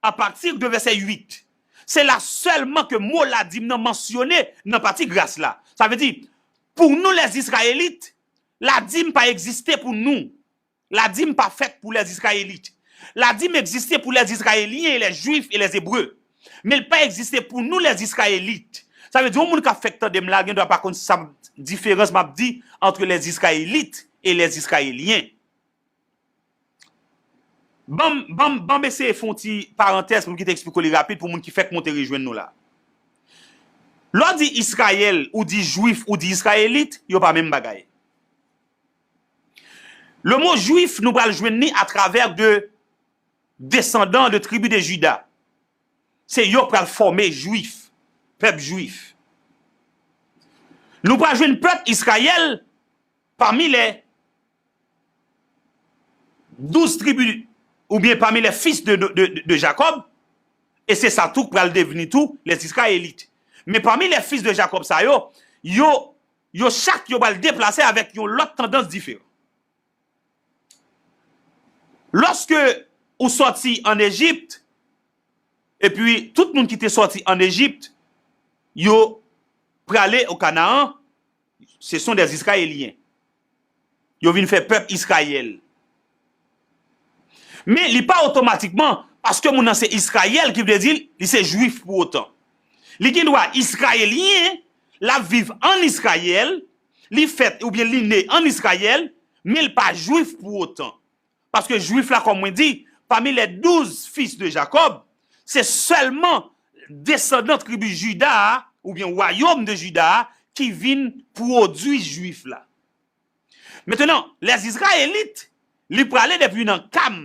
apati de vèsè uit. Se la sèlman ke mo ladim nan mansyone nan pati gras la. Sa vle di, pou nou lèzizrayelit, ladim pa egziste pou nou. Ladim pa fèt pou lèzizrayelit. Ladim egziste pou lèzizrayelyen e lèjwif e lèzebre. Men l pa egziste pou nou lèzizrayelit. Sa vle di, yon moun k ap fèk tande m la, gen dwa pa konn sa m, diferans m ap di ant lèzizrayelit e lèzizrayelyen. Ban m, ban m, ban m eseye fè yon ti parantèz pou m kite eksplike w li rapid pou moun ki fèk monte rejwenn nou la. Lè w di Izrayèl, ou di Jwif, ou di Izrayelit, yo pa menm bagay. Le mo Jwif, nou pral jwenn li atravè de desandan de tribi de Jida. Se yo k pral fòme Jwif, pèp Jwif. Nou pral jwenn pèp Izrayèl pami lè douz tribi, oubyen pami lè fis de, de, de, de Jakòb, e se sa tou k pral devni tou lèzizrayelit. Men pami lè fis de Jakòb sa yo, yo, yo chak yo pral deplase avèk yon lòt tandans diferan. Lòske ou sòti ann Ejip, epi tout moun ki te sòti ann Ejip, yo prale o Kanaan, ce sont des Israéliens. Yo vin fè pèp Izrayèl. Men li pa otomatikman, paske moun nan se Izrayèl, ki vle di li se Jwif pou otan. Li gen dwa Izrayelyen, l ap viv ann Izrayèl, li fèt oubyen li ne ann Izrayèl, men l pa Jwif pou otan. Paske Jwif la, kòm mwen di, pami les douze fils de Jacob, se sèlman desandan tribi Jida a, oubyen wayòm de Jida a, ki vin pwodui Jwif la. Mentnan, les Izraélites, li prale depi nan Kam,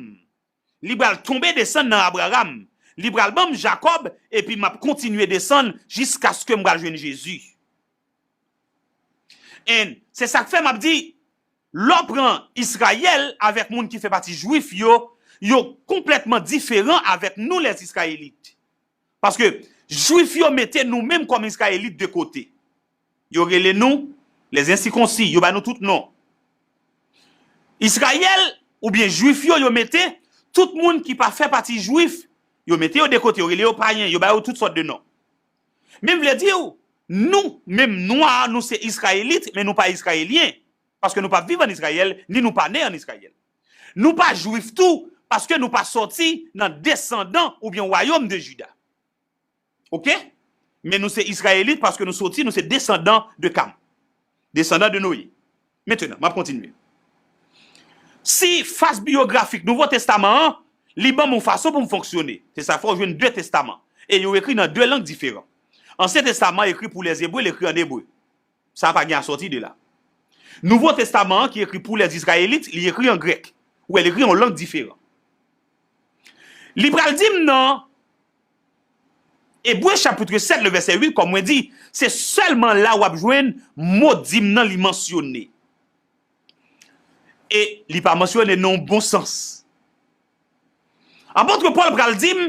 li pral tonbe desann nan Abraram, li pral ban m Jakòb, epi m ap kontinye desann jiskaske m pral jwenn Jezi. And se sa k fè m ap di, lè w pran Izrayèl avèk moun ki fè pati Jwif yo, yo konplètman diferan avèk nou, les Izrayélites. Paske Jwif yo mete nou menm kòm Izrayelit de kote. Yo rele nou les incirconcis, yo ba nou tout non. Izrayèl oubyen Jwif yo, yo mete tout moun ki pa fè pati Jwif, yo mete yo de kote, yo rele yo payen, yo ba yo tout sòt de non. Men m vle di w, nou, menm nwa, nou se Izrayelit, men nou pa Izrayelyen, paske nou pa viv ann Izrayèl, ni nou pa ne ann Izrayèl. Nou pa Jwif tou, paske nou pa sòti nan desandan oubyen wayòm de Jida. Oke? Men nou se Izrayelit paske nou sòti, nou se desandan de Kam. Desandan de Noye. Mentnan, m ap kontinye. Si faz biyografik Nouvo Testaman an, li ban m yon fason pou m fonksyone. Se sa fè w jwenn de testaman. E yo ekri nan de lang diferan. Ansyen Testaman ekri pou les Hébreux, l ekri ann ebre. Sa pa gen a sòti de la. Nouvo Testaman an ki ekri pou les Izrayélites, li ekri an grèk. Ou wè, li ekri yon lang diferan. Li pral di m nan Ebre chapit sèt, le vèsè uit, kòm mwen di, se sèlman la w ap jwenn mo dim nan li mansyone. E li pa mansyone nan yon bon sans. Apot Pòl pral di m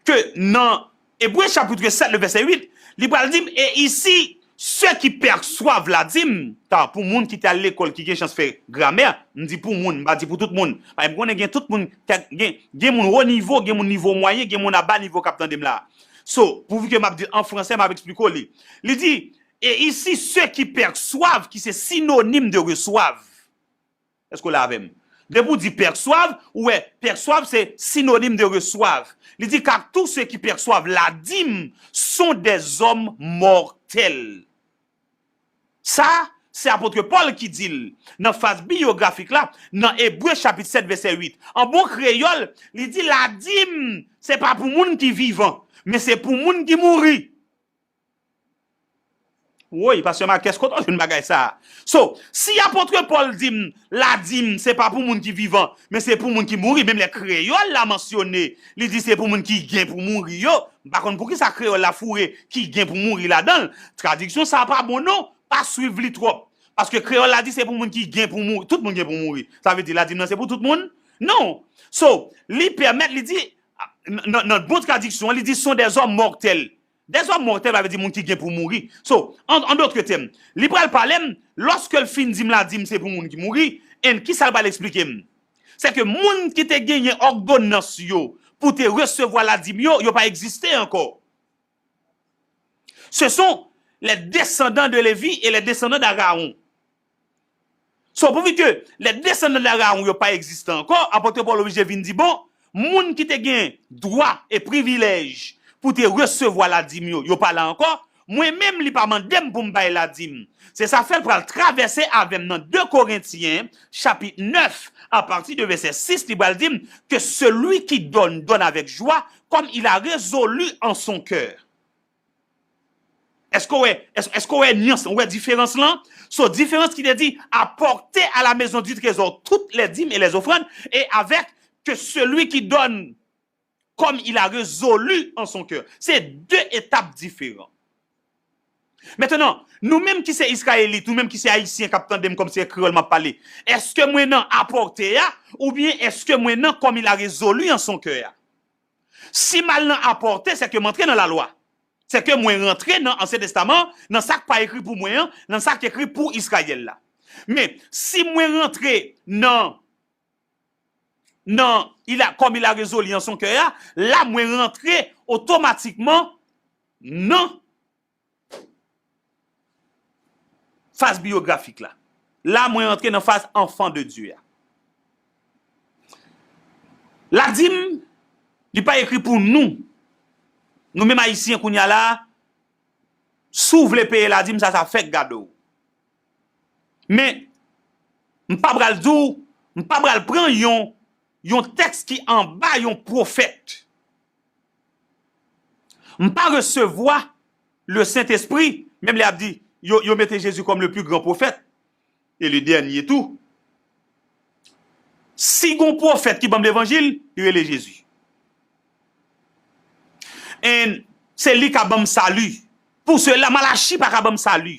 ke nan Ebre chapit sèt, le vèsè uit, li pral di m, et ici, ceux qui perçoivent la dîme, ta, pou moun ki te al lekòl, ki gen chans fè gramè, m di pou moun, m pa di pou tout moun. Paske m konnen gen tout moun, gen, gen moun wo nivo, gen moun nivo mwayen, gen moun a ba nivo k ap tande m la. So, pouvi ke m ap di an fransè, m ap eksplike w li. Li di, et ici, ceux qui perçoivent, ki se sinonim de reçoivent. Èske w la avè m? Depi w di perçoivent, ou wè, perçoivent se sinonim de reçoivent. Li di, car tous ceux qui perçoivent la dîme sont des hommes mortels. Sa, se apot Pòl ki di l nan faz biyografik la, nan Ebre chapit sèt, vèsè uit. An bon kreyòl, li di, ladim, se pa pou moun ki vivan, men se pou moun ki mouri. Woy, pastè Marques, kote w jwenn bagay sa a? So, si apot Pòl di m, ladim, se pa pou moun ki vivan, men se pou moun ki mouri, menm lè kreyòl la mansyone, li di se pou moun ki gen pou mouri yo, m pa konn poukisa kreyòl la foure ki gen pou mouri ladan l. Tradiksyon sa a pa bon non, pa swiv li twòp. Paske kreyòl la di se pou moun ki gen pou mouri, tout moun gen pou mouri. Sa vle di ladim nan se pou tout moun? Non. So, li pèmèt, li di, nan, nan bon tradiksyon an, li di sont des hommes mortels. Des hommes mortels, sa vle di moun ki gen pou mouri. So, en, en d'autres termes, li pral pale m, lòske l fin di m ladim se pou moun ki mouri, and kisa l pral eksplike m? Se ke moun ki te genyen òdonans yo pou te resevwa ladim yo, yo pa egziste ankò. Ce sont les descendants de Lévi et les descendants d'Aaron. So, pouvi ke les descendants d'Aaron yo pa egziste ankò, apot Pòl oblije vin di, bon, moun ki te gen dwa e privilèj pou te resevwa ladim yo, yo pa la ankò, mwen menm, li pa mande m pou m bay ladim. Se sa fè l pral travèse avè m nan de Korentyen, chapit nèf, apati de vèsè sis, li pral di m, que celui qui donne, donne avec joie, comme il a résolu en son cœur. Èske w wè, èske, èske w wè nyans, w wè diferans lan? So, diferans ki te di, apportez à la maison du trésor toutes les dîmes et les offrandes, et avec que celui qui donne comme il a résolu en son cœur. Se de etap diferan. Mentnan, nou menm ki se Izrayelit, ou menm ki se Ayisyen k ap tande m kòm se kreyòl m ap pale, èske mwen nan apòte a, oubyen èske mwen nan comme il a résolu en son cœur a? Si m al nan apòte, se ke m antre nan lalwa. Se ke mwen rantre nan Ansyen Testaman, nan sa k pa ekri pou mwen an, nan sa k ekri pou Izrayèl la. Men, si mwen rantre nan, nan, il a, comme il a résolu en son cœur a, la mwen rantre otomatikman nan faz biyografik la. La, mwen rantre nan faz enfant de Dieu a. Ladim, li pa ekri pou nou. Nou menm Ayisyen kounye a la, Si w vle peye ladim, sa, sa fèk gade w. Men, m pa pral di w, m pa pral pran yon, yon tèks ki anba yon pwofèt. M pa resevwa le Sentespri, menm lè y ap di, yo, yo mete Jezi kòm le plus grand prophète, e le dernier tou. Si gon pwofèt ki ban m levanjil, li rele Jezi. And se li k ap ban m sali. Pou sela, Malachi pa ka ban m sali.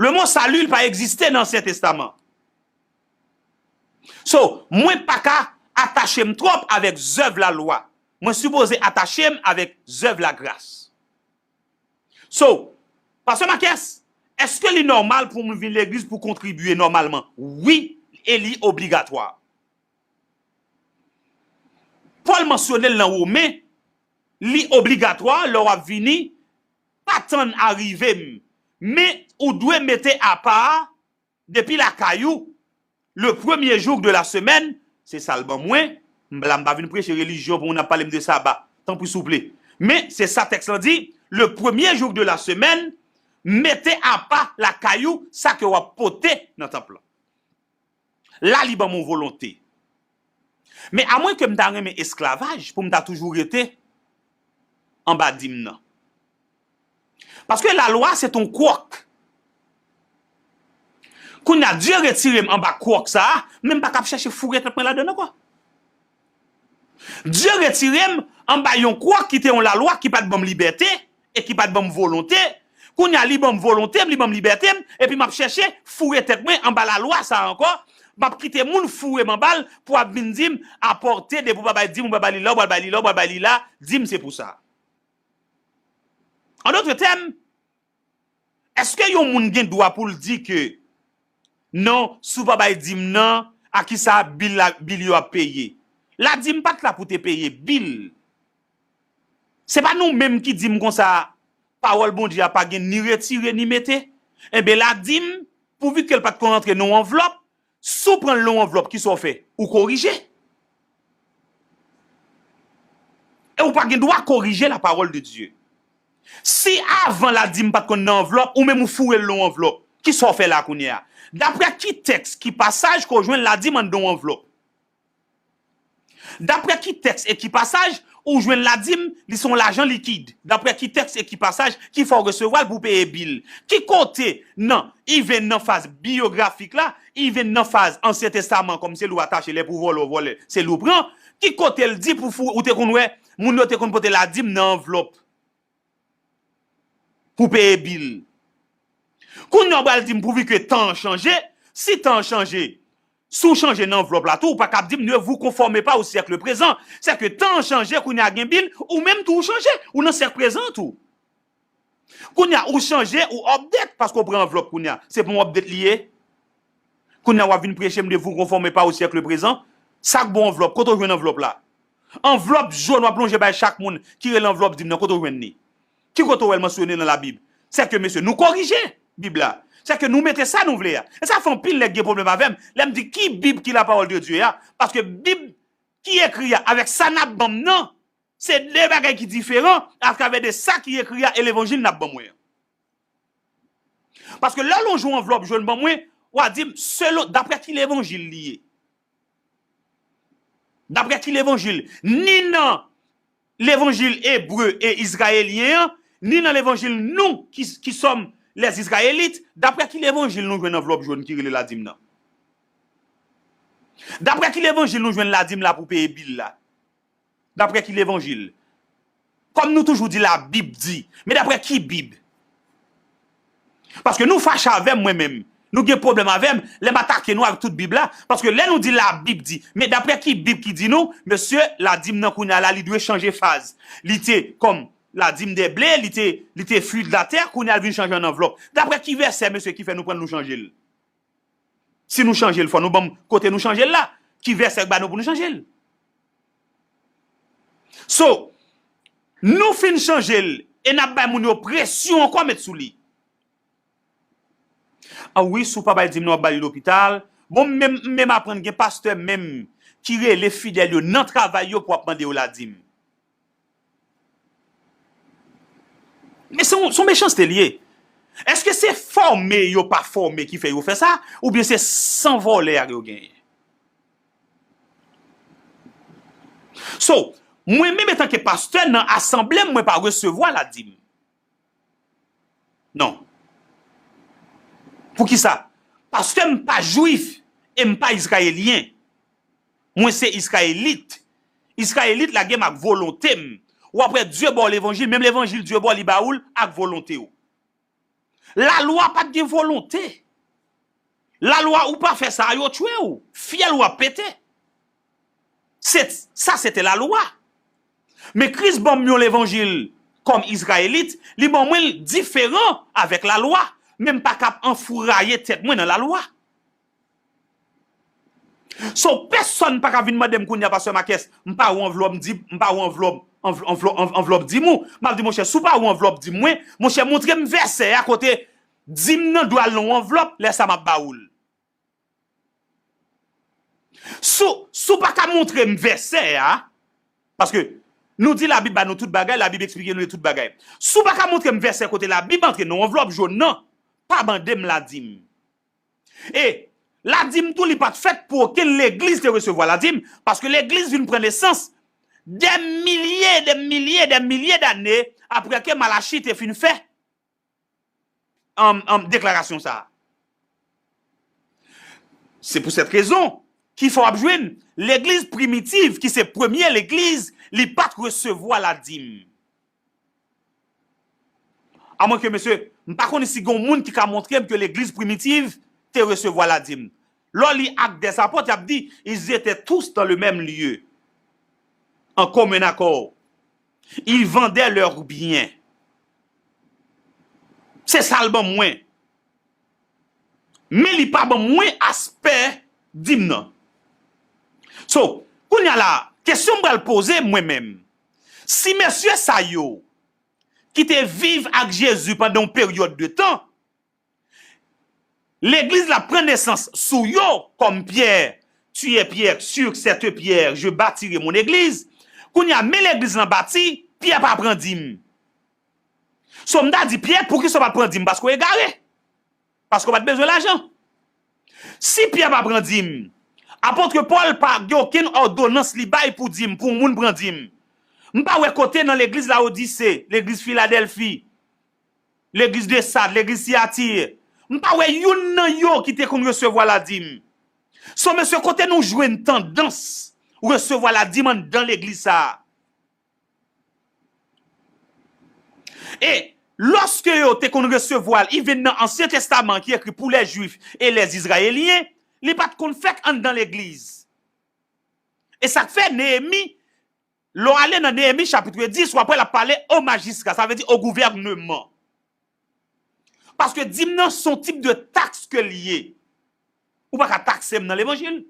Le mo sali, li pa egziste nan Ansyen Testaman. So, mwen pa ka atache m twòp avèk zèv lalwa. Mwen sipoze atache m avèk zèv lagras. So, Pastè Marques, èske li nòmal pou moun vin legliz pou kontribye nòmalman? Wi, e li obligatwa. Pòl mansyone l nan Women, li obligatwa lè w ap vini, pa tann arive m, men ou dwe mete apa depi lakay ou, le premier jour de la semaine, se sa l ban mwen, m la m pa vin preche relijyon pou moun ap pale m de saba, tanpri souple. Men se sa tèks lan di, le premier jour de la semaine, mete apa lakay ou sa ke w ap pote nan tanp lan. La li ban m yon volonte. Men amwen ke m ta renmen esklavaj pou m ta toujou rete anba dim nan. Paske lalwa se t on kwòk. Kounye a, Dye retire m anba kwòk sa a, men m pa ka ap chèche foure tèt mwen ladan l ankò. Dye retire m anba yon kwòk ki te yon lalwa ki pa t ban m libète e ki pa t ban m volonte. Kounye a, li ban m volonte m, li ban m libète m, epi m ap chèche foure tèt mwen anba lalwa sa a ankò. M ap kite moun foure m anba l pou ap vin di m, apòte, depi w pa bay dim, ou pa bay li la, ou pral bay li la, ou pral bay li la, dim se pou sa. An dòt tèm, èske yon moun gen dwa pou l di ke, non, si w pa bay dim nan, a ki sa bil la, bil yo ap peye? Ladim pa t la pou te peye bil. Se pa nou menm ki di m konsa, pawòl Bondye a pa gen ni retire ni mete. Enben, ladim, pouvi ke l pa t konn rantre nan yon anvlòp, si w pran l nan yon anvlòp, kisa w fè? Ou korije. E ou pa gen dwa korije la parole de Dieu. Si avan ladim pa t konn nan anvlòp, ou menm ou foure l nan yon anvlòp, kisa w fè la kounye a? Daprè ki tèks, ki pasaj ke w jwenn ladim anndan yon anvlòp? Daprè ki tèks e ki pasaj ou jwenn ladim, li se yon lajan likid? Daprè ki tèks e ki pasaj ki fè w resevwa l pou w peye bil? Ki kote nan, even nan faz biyografik la, even nan faz Ansyen Testaman, kòm se li w atache, lè pou vòlè w vòlè, se li w pran, ki kote l di pou fou, ou te konn wè, moun yo te konn pote ladim nan anvlòp pou peye bil? Kounye a w pral di m pouvi ke tan an chanje, si tan an chanje, si w chanje nan anvlòp la tou, ou pa ka ap di m ne vous conformez pas au siècle présent. Sèke tan an chanje, kounye a gen bil, ou menm tou ou chanje, ou nan syèk prezan tou. Kounye a ou chanje, ou update, paske w pran anvlòp kounye a. Se pa yon update li ye? Kounye a w ap vin preche m de vous conformez pas au siècle présent. Sa k bon anvlòp? Kote w jwenn anvlòp la? Anvlòp jòn w ap lonje bay chak moun ki rele anvlòp dim nan, kote w jwenn li? Ki kote w wè l mansyone nan Labib? Sèke, mesye, nou korije Bib la. Sèke nou mete sa nou vle a. E sa fè anpil nèg gen pwoblèm avè m lè m di ki Bib ki la parole de Dieu a. Paske Bib ki ekri a avèk sa n ap ban m nan, se de bagay ki diferan atravè de sa ki ekri a e levanjil n ap ban mwen an. Paske lè w lonje yon anvlòp jòn ban mwen, w a di m selon, daprè ki levanjil li ye? Daprè ki levanjil? Ni nan levanjil ebre e izrayelyen an, ni nan levanjil nou ki, ki sòm lèzizrayelit, daprè ki levanjil nou jwenn anvlòp jòn ki rele ladim nan? Daprè ki levanjil nou jwenn ladim la pou peye bil la? Daprè ki levanjil? Kòm nou toujou di Labib di, men daprè ki Bib? Paske nou fache avè m, mwen menm. Nou gen pwoblèm avè m lè m atake nou avèk tout Bib la. Paske lè nou di Labib di, men daprè ki Bib ki di nou, mesye, ladim nan kounye a la, li dwe chanje faz. Li te kòm ladim de ble, li te, li te fruit de la terre, kounye a l vin chanje an anvlòp. Daprè ki vèsè, mesye, ki fè nou pran l, nou chanje l? Si nou chanje l, fò nou ban m kote nou chanje l la. Ki vèsè k ba nou pou nou chanje l? So, nou fin chanje l e n ap bay moun yo presyon ankò met sou li. A wi, si w pa bay dim nan, w ap ba li lopital. Bon, m menm, m menm aprann gen pastè menm ki rele fidèl yo nan travay yo pou ap mande yo ladim. Men se yon, se yon mechanste li ye. Èske se fòme yo pa fòme ki fè yo fè sa, oubyen se san vòlè a yo genyen? So, mwen menm antanke pastè nan asanble m, mwen pa resevwa ladim. Non. Poukisa? Paske m pa jwif e m pa izrayelyen. Mwen se izrayelit. Izrayelit la gen m ak volonte m. W ap wè Dye ba w levanjil, menm levanjil Dye ba w li ba ou l ak volonte w. Lalwa pa t gen volonte. Lalwa ou pa fè sa a, yo tchwe w. Fyèl ou ap pete. Se, sa se te lalwa. Men Kris ban m yon levanjil kòm izrayelit, li ban mwen l diferan avèk lalwa. Men m pa kab anfouraye tèt mwen nan lalwa. So, pèsonn pa ka vin mande m kounye a, Pastè Marques, m pa ou anvlòp, m di, m pa ou anvlòp, anvlòp, anvlòp, anvlòp dim ou. M ap di, monchè, si w pa ou anvlòp dim mwen, monchè, montre m vèsè a kote dim nan dwe al nan yon anvlòp, lè sa m ap ba ou l. Si w, si w pa ka montre m vèsè a, paske nou di Labib ba nou tout bagay, Labib eksplike nou tout bagay. Si w pa ka montre m vèsè kote Labib antre nan yon anvlòp jòn nan, pa mande m ladim. E ladim tou, li pa t fèt pou okenn legliz te resevwa ladim, paske legliz vin pran nesans dè milye, dè milye, dè milye dane apre ke Malachi te fin fè, um, um, deklarasyon sa a. Se pou sèt rezon ki fè w ap jwenn legliz primitiv, ki se premye legliz, li pa t resevwa ladim. Amwen ke, mesye, m pa konnen si gen yon moun ki ka montre m ke legliz primitiv te resevwa ladim. Lè w li Actes des Apôtres, y ap di, ils étaient tous dans le même lieu, en commun accord. Ils vendaient leurs biens. Se sa l ban mwen. Men li pa ban mwen aspè dim nan. So, kounye a la, kesyon m pral poze mwen menm, si mesye sa yo ki te viv ak Jezi pandan yon peryòd de tan, legliz la pran nesans sou yo, kòm Pyè, tu es Pierre, sur cette pierre, je bâtirai mon église. Kounye a, men legliz lan bati, Pyè pa pran dim. So, m ta di, Pyè, poukisa w pa t pran dim? Paske w egare. Paske w pa t bezwen lajan. Si Pyè pa pran dim, apot Pòl pa gen okenn òdonans li bay pou dim, pou yon moun pran dim. M pa wè kote nan legliz Lawodise, legliz Filadèlfi, legliz de Sad, legliz Tiyati, m pa wè youn nan yo ki te konn resevwa ladim. So, mesye, kote nou jwenn tandans resevwa ladim anndan legliz sa a? E lòske yo te konn resevwa l, even nan Ansyen Testaman ki ekri pour les Juifs et les Israéliens, li pa t konn fèt anndan legliz. E sa k fè Neyemi, lè w ale nan Neyemi chapit dis, w ap wè l ap pale o majistra, sa vle di o gouvèneman. Paske dim nan se yon tip de taks ke l ye. Ou pa ka takse m nan levanjil.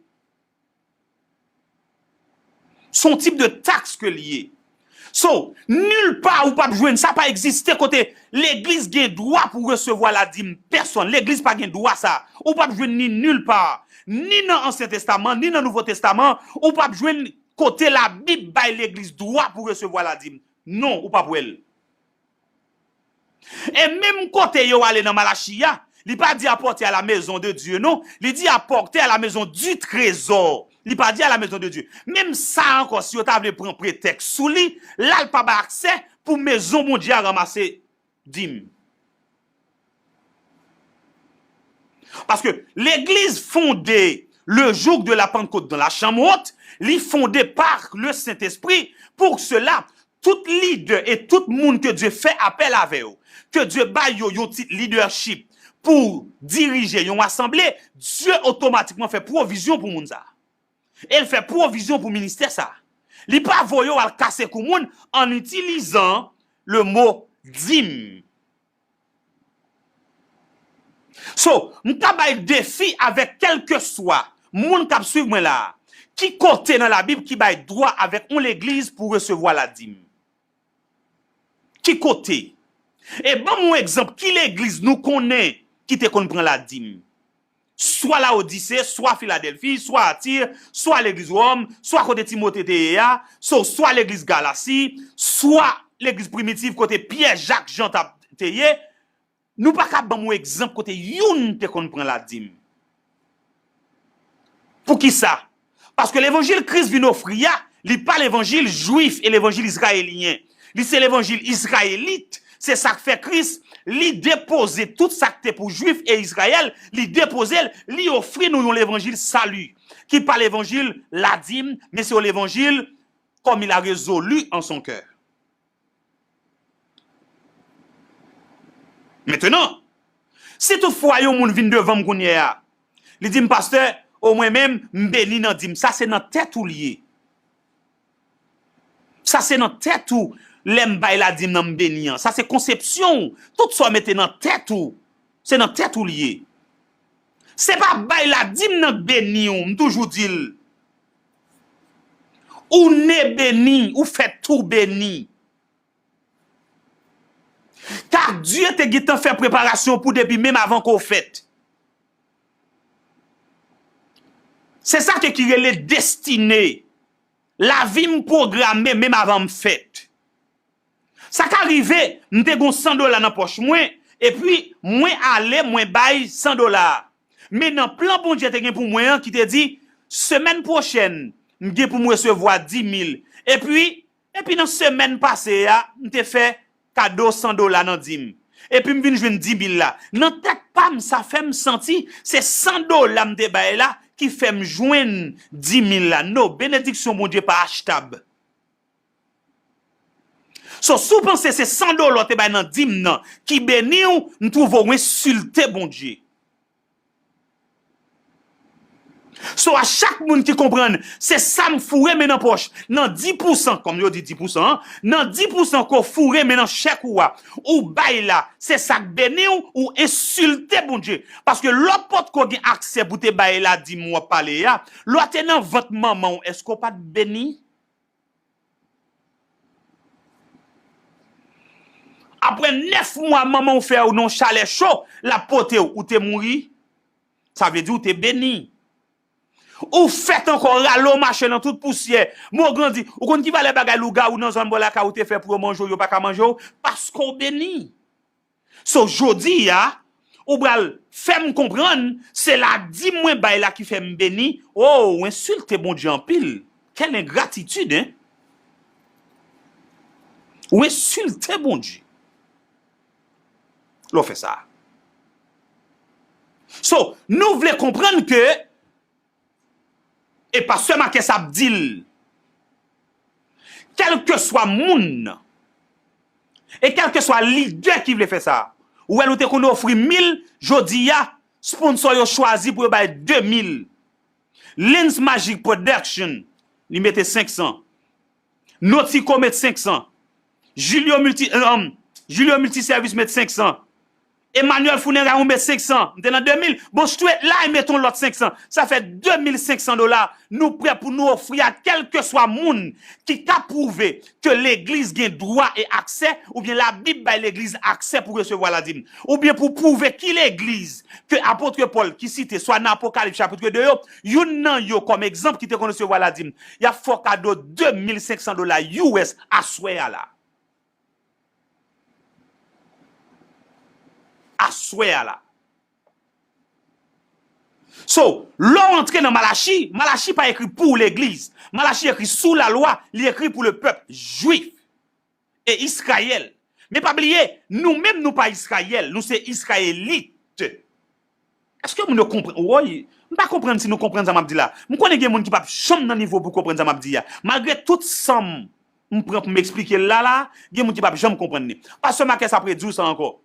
Se yon tip de taks ke l ye. So, nil pa ou p ap jwenn, sa pa egziste kote legliz gen dwa pou resevwa ladim pèsonn. Legliz pa gen dwa sa. Ou p ap jwenn ni nil pa, ni nan Ansyen Testaman, ni nan Nouvo Testaman, ou p ap jwenn kote Labib bay legliz dwa pou resevwa ladim. Non, ou p ap wè l. E menm kote yo ale nan Malachi a, li pa di apportez à la maison de Dieu, non, li di apportez à la maison du trésor. Li pa di à la maison de Dieu. Menm sa ankò, si yo ta vle pran pretèks sou li, la l pa bay aksè pou mezon Bondye a ranmase dim. Paske legliz fonde le jour de la Pentecôte dans la chambre haute, li fonde par le Saint-Esprit. Pour cela, tout lidè e tout moun ke Dye fè apèl avè yo, ke Dye ba yo yon tit leadership pou dirije yon asanble, Dye otomatikman fè pwovizyon pou moun sa a. E l fè pwovizyon pou ministè sa a. Li pa voye w al kase kou moun an itilizan le mo dim. So, m ka bay defi avèk kèlkeswa moun k ap swiv mwen la a. Ki kote nan Labib ki bay dwa avèk yon legliz pou resevwa ladim? Ki kote? E ban m yon egzanp, ki legliz nou konnen ki te konn pran ladim? swa Lawodise, swa Filadèlfi, swa Atir, swa legliz Wòm, swa kote Timote te ye a, so, swa legliz Galasi, swa legliz primitiv kote Pyè, Jak, Jan t ap te ye, nou pa ka ban m yon egzanp kote youn te konn pran ladim. Poukisa? Paske levanjil Kris vin ofri a, li pa levanjil jwif e levanjil izrayelyen. Li se levanjil izrayelit. Se sa k fè Kris, li depoze tout sa k te pou jwif e Izrayèl, li depoze l, li ofri nou yon levanjil sali, ki pa levanjil ladim, men se yon levanjil comme il a résolu en son cœur. Mentnan, si toutfwa yon moun vin devan m kounye a, li di m, pastè, o mwen menm, m beni nan dim. Sa se nan tèt ou l ye. Sa se nan tèt ou, lè m bay ladim nan m beni an. Sa se konsepsyon w. Tout sa w mete nan tèt ou, se nan tèt ou l ye. Se pa bay ladim nan k beni w, m toujou di l. Ou ne beni, ou fèt tou beni. Car Dieu te gentan fè preparasyon pou depi menm avan ke w fèt. Se sa ke ki rele destine. Lavi m pwograme menm avan m fèt. Sa ka rive, m te gon san dola nan pòch mwen, epi mwen ale, mwen bay san dola a. Men nan plan Bondye te gen pou mwen an ki te di, semèn pwochèn, m gen pou m resevwa di mil. Epi, epi nan semèn pase a, m te fè kado san dola nan dim. Epi m vin jwenn di mil la. Nan tèt pa m, sa fè m santi se san dola m te bay la ki fè m jwenn di mil la. No, benediksyon Bondye pa achtab. So, si w panse se san dola w te bay nan dim nan ki beni w, m twouve w ensilte Bondye. So, a chak moun ki konprann, se sa m foure men nan pòch, nan dis pousan, kòm yo di dis pousan an, nan dis pousan ke w foure men nan chèk ou a, ou bay la, se sa k beni w, ou ensilte Bondye. Paske lè w potko gen aksè pou te bay ladim w ap pale a, lè w te nan vant manman w, èske w pa t beni? Apre nèf mwa manman w fè w nan chalè cho, l ap pote w, ou te mouri. Sa vle di ou te beni. Ou fèt ankò, rale w mache nan tout pousyè. Men w grandi. Ou konn ki valè bagay lougawou nan zòn bò lakay ou te fè pou yo manje w, yo pa ka manje w? Paske w beni. So, jodi a, ou pral fè m konprann, se ladim mwen bay la ki fè m beni. O, ou ensilte Bondye anpil. Quelle ingratitude, hein? Ou ensilte Bondye lè w fè sa. So, nou vle konprann ke E pastè Marques ap di l, kèlkeswa moun nan, e kèlkeswa lidè ki vle fè sa, ou wè nou te konn ofri mil, jodi a, sponsò yo chwazi pou yo bay de mil. Lens Magic Production, li mete senk san. Notico met senk san. Julio Multi, euh, Julio Multiservice met senk san. Emmanuel Funeray ou met senk san. M te nan de mil. Bon, Straight Lie met yon lòt senk san. Sa fè de mil senk san dola. Nou prè pou nou ofri a kèlkeswa moun ki ka pwouve ke legliz gen dwa e aksè, oubyen Labib bay legliz aksè pou resevwa ladim, oubyen pou pwouve ki legliz ke apot Pòl ki site swa nan Apokalips chapit de yo, youn nan yo kòm egzanp ki te konn resevwa ladim, y ap fè w kado de mil senk san dola U S aswè a la. Aswè a la. So, lè w antre nan Malachi, Malachi pa ekri pou legliz. Malachi ekri sou lalwa, li ekri pou le pèp jwif e Izrayèl. Men pa bliye, nou menm nou pa Izrayèl, nou se Izrayelit. Èske moun yo konprann? Woy, m pa konprann si nou konprann sa m ap di la. M konnen gen moun ki p ap janm nan nivo pou konprann sa m ap di a. Malgre tout san m pran pou m eksplike l la, la, gen moun ki p ap janm konprann li. Pastè Marques ap redi w sa ankò.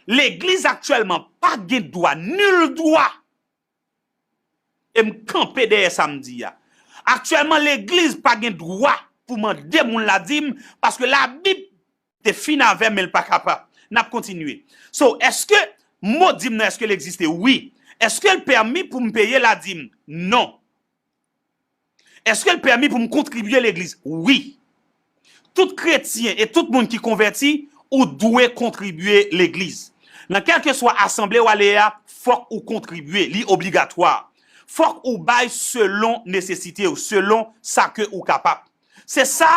Legliz aktyèlman pa gen dwa, nil dwa. E m kanpe dèyè sa m di a. Aktyèlman, legliz pa gen dwa pou mande moun ladim, paske Labib te fin avè m, men l pa kapab. N ap kontinye. So, èske mo dim nan, èske l egziste? Wi. Èske l pèmi pou m peye ladim? Non. Èske l pèmi pou m kontribye legliz? Wi. Tout kretyen e tout moun ki konvèti, ou dwe kontribye legliz. Nan kèlkeswa asanble w ale a, fòk ou kontribye, li obligatwa. Fòk ou bay selon nesesite w, selon sa ke ou kapab. Se sa,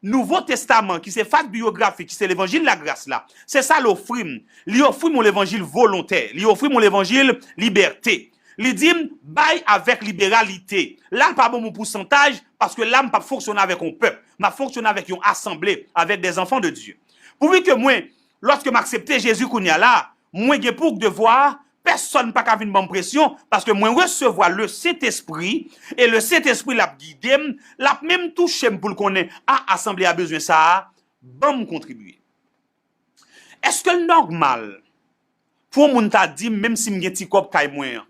Nouvo Testaman, ki se fas biyografi, ki se levanjil lagras la, se sa l ofri m. Li ofri m yon levanjil volontè, li ofri m yon levanjil libète. Li di m, bay avèk liberalite. La, l pa ban m yon pousantaj, paske la, m p ap fonksyone avèk yon pèp. M ap fonksyone avèk yon asanble, avèk des enfants de Dieu. Pouvi ke mwen, lòske m aksepte Jezi kounye a la, mwen gen pou devwa, pèsonn pa ka vin ban m presyon, paske mwen resevwa Lesentespri, e Lesentespri l ap gide m, l ap menm touche m pou l konnen, a, asanble a bezwen sa a, ban m kontribye. Èske l nòmal pou yon moun ta di m, menm si m gen ti kòb kay mwen an?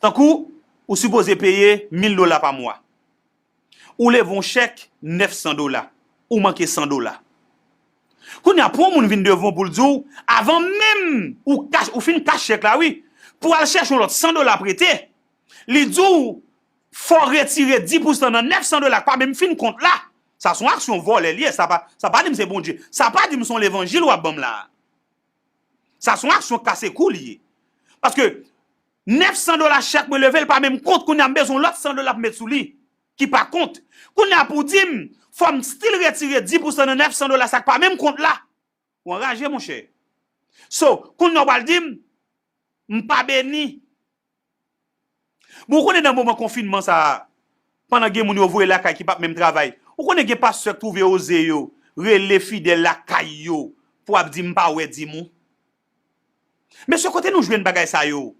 Tankou, ou sipoze peye mil dola pa mwa. Ou leve yon chèk nèf san dola. Ou manke san dola. Kounye a, pou yon moun vin devan w pou l di w, avan menm ou kach, ou fin kach chèk la, wi, pou al chèche yon lòt san dola prete, li di w, fò w retire dis pousan nan nèf san dola k pa menm fin kont la. Sa se yon aksyon vòlè li ye, sa pa, sa pa di m se Bondye. Sa pa di m se yon levanjil w ap ban m la. Sa se yon aksyon kase kou li ye. Paske nèf san dola chèk mwen leve, l pa menm kont, kounye a m bezwen lòt san dola pou met sou li, ki pa kont. Kounye a pou w di m, fò m still retire dis pousan nan nèf san dola sa k pa menm kont la. Ou anraje, monchè. So, kounye a w pral di m, m pa beni. Bon, ou konnen nan moman konfinman sa a, pandan gen moun yo voye lakay ki p ap menm travay, ou konnen gen pastè k twouve oze yo rele fidèl lakay yo pou ap di, "M pa wè dim ou." Mesye, kote nou jwenn bagay sa yo?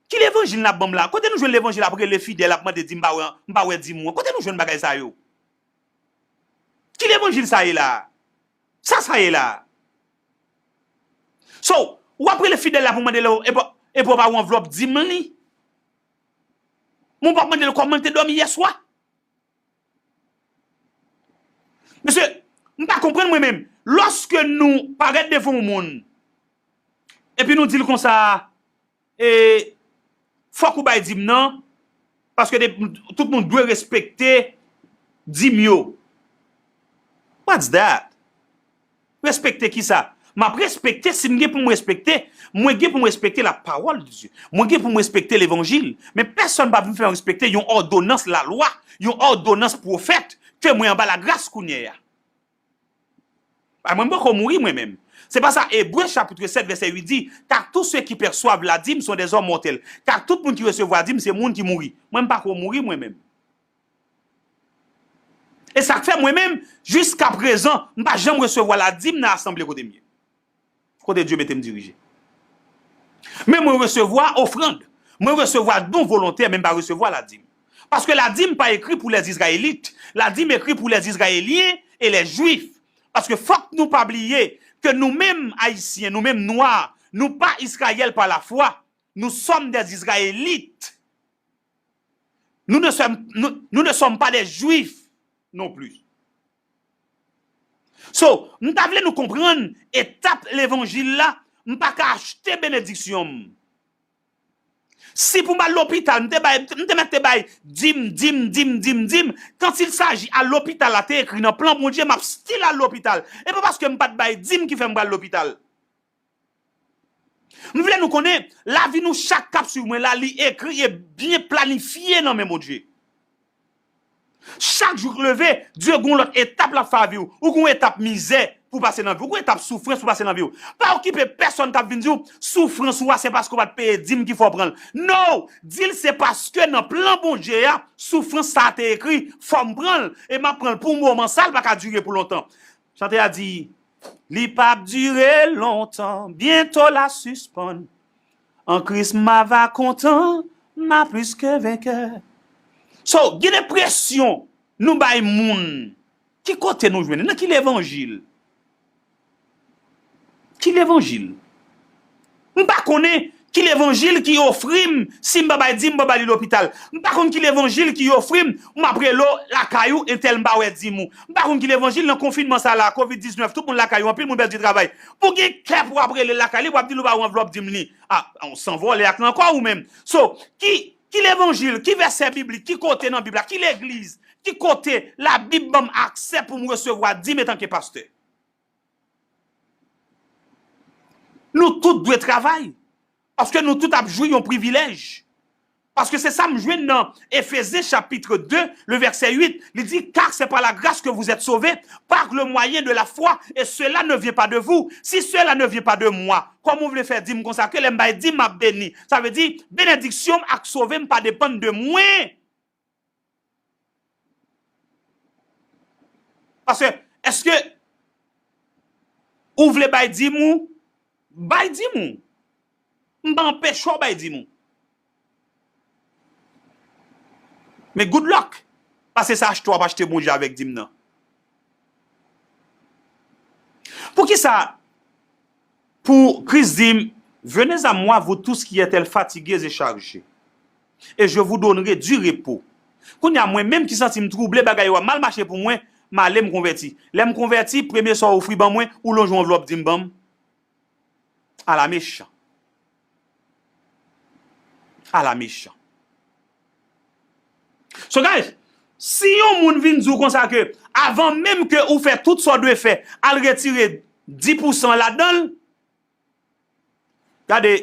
Ki levanjil n ap ban m la? Kote nou jwenn levanjil ap rele fidèl ap mande di, "M pa wè, m pa wè dim ou an"? Kote nou jwenn bagay sa yo? Ki levanjil sa ye la? Sa sa ye la? So, w ap rele fidèl la pou mande l, epi, epi w pa yon anvlòp dim li. Moun p ap mande l kòman l te dòmi yèswa. Mesye, m pa konprann mwen menm. Lòske nou parèt devan yon moun, epi nou di l konsa, e, fòk ou bay dim nan, paske de, tout moun dwe respekte dim yo. What's that? Respekte kisa? M ap respekte, si m gen pou m respekte, mwen gen pou m respekte la pawòl de Dye. Mwen gen pou m respekte levanjil. Men pèsonn pa vin fè m respekte yon òdonans lalwa, yon òdonans pwofèt, ke mwen anba lagras kounye a. A, mwen, m poko mouri, mwen menm. Se pa sa Ebre chapit sèt vèsè uit di, car tous ceux qui perçoivent la dîme sont des hommes mortels. Car tout moun ki resevwa dim, se moun ki mouri. Mwen, m pako mouri, mwen menm. E sa k fè mwen menm, jiskaprezan, m pa janm resevwa ladim nan asanble kote m ye. Kote Dye mete m dirije. Men mwen resevwa ofrann. Mwen resevwa don volontè, men m pa resevwa ladim. Paske ladim pa ekri pou les Israélites. Ladim ekri pou les Israéliens et les Juifs. Paske fòk nou pa bliye ke nou menm Ayisyen, nou menm Nwa, nou pa Israël par la foi. Nous sommes des Israélites. Nous ne sommes, nous, nous ne sommes pas des Juifs non plus. So, m ta vle nou konprann etap levanjil la, m pa ka achte benediksyon m. Si pou m al lopital, m te bay, m te mèt te bay dim, dim, dim, dim, dim. Quand il s'agit al lopital la te ekri nan plan Bondye, m ap still al lopital. E pa paske m pa t bay dim ki fè m pral lopital. M vle nou konnen, lavi nou chak k ap swiv mwen la, li ekri e byen planifye nan men Bondye. Chak jou k leve, Dye gon lòt etap l ap fè nan vi w. Ou gon etap mizè pou pase nan vi w. Ou gon etap soufrans pou pase nan vi w. Pa okipe pèsonn k ap vin di w, soufrans ou a, se paske w pa t peye dim ki fè w pran l. No! Di l se paske nan plan Bondye a, soufrans sa a te ekri, fò m pran l, e m ap pran l pou moman sa, l pa ka dire pou lontan. Chante a di, li p ap dire lontan, byento l a sispann. An Kris m ava kontan, m a plis ke venkè. So, gen enpresyon nou bay moun. Ki kote nou jwenn? Nan ki levanjil? Ki levanjil? M pa konnen ki levanjil ki ofri m, si m pa bay dim, m pa ba li lopital. M pa konn ki levanjil ki ofri m, m ap rele w lakay ou, entèl m pa wè dim ou. M pa konn ki levanjil nan konfinman sa la, kovid diznèf, tout moun lakay yo, anpil moun pèdi travay. Pou gen kè pou w ap rele lakay li, w ap di l ou pa wè anvlòp dim li. A, ou san vòlè ak nan kò ou menm. So, ki, ki levanjil, ki vèsè biblik, ki kote nan Bib la, ki legliz, ki kote Labib ban m aksè pou m resevwa dim antanke pastè? Nou tout dwe travay. Paske nou tout ap jwi yon privilèj. Paske se sa m jwenn nan Efezen chapit de, le vèsè uit. Li di, car c'est par la grâce que vous êtes sauvés, par le moyen de la foi, et cela ne vient pas de vous, si cela ne vient pas de moi. Kòman w vle fè di m konsa ke lè m bay dim m ap beni? Sa vle di, benediksyon m ak sove m pa depann de mwen. Paske, èske ou vle bay dim ou? Bay dim ou. M pa anpeche w bay dim ou. Men good luck. Paske sa achte w ap achte Bondye avèk dim nan. Poukisa pou Kris di, venez à moi, vous tous qui êtes fatigués et chargés, et je vous donnerai du repos. Kounye a, mwen menm ki santi m twouble, bagay yo ap mal mache pou mwen, m ale m konvèti. Lè m konvèti, premye sa w ofri ban mwen, ou lonje yon anvlòp di m ban m. Ala mechan. Ala mechan. So guys, si yon moun vin di w konsa ke avan menm ke ou fè tout sa w dwe fè, al retire dis pousan ladan l, gade,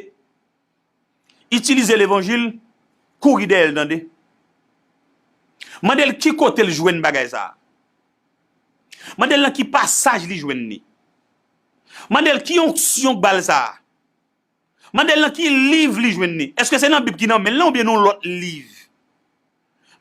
itilize levanjil, kouri dèyè l, tande. Mande l ki kote l jwenn bagay sa a. Mande l nan ki pasaj li jwenn li. Mande l ki onksyon k ba l sa a. Mande l nan ki liv li jwenn li. Èske se nan Bib ki nan men l lan oubyen nan yon lòt liv?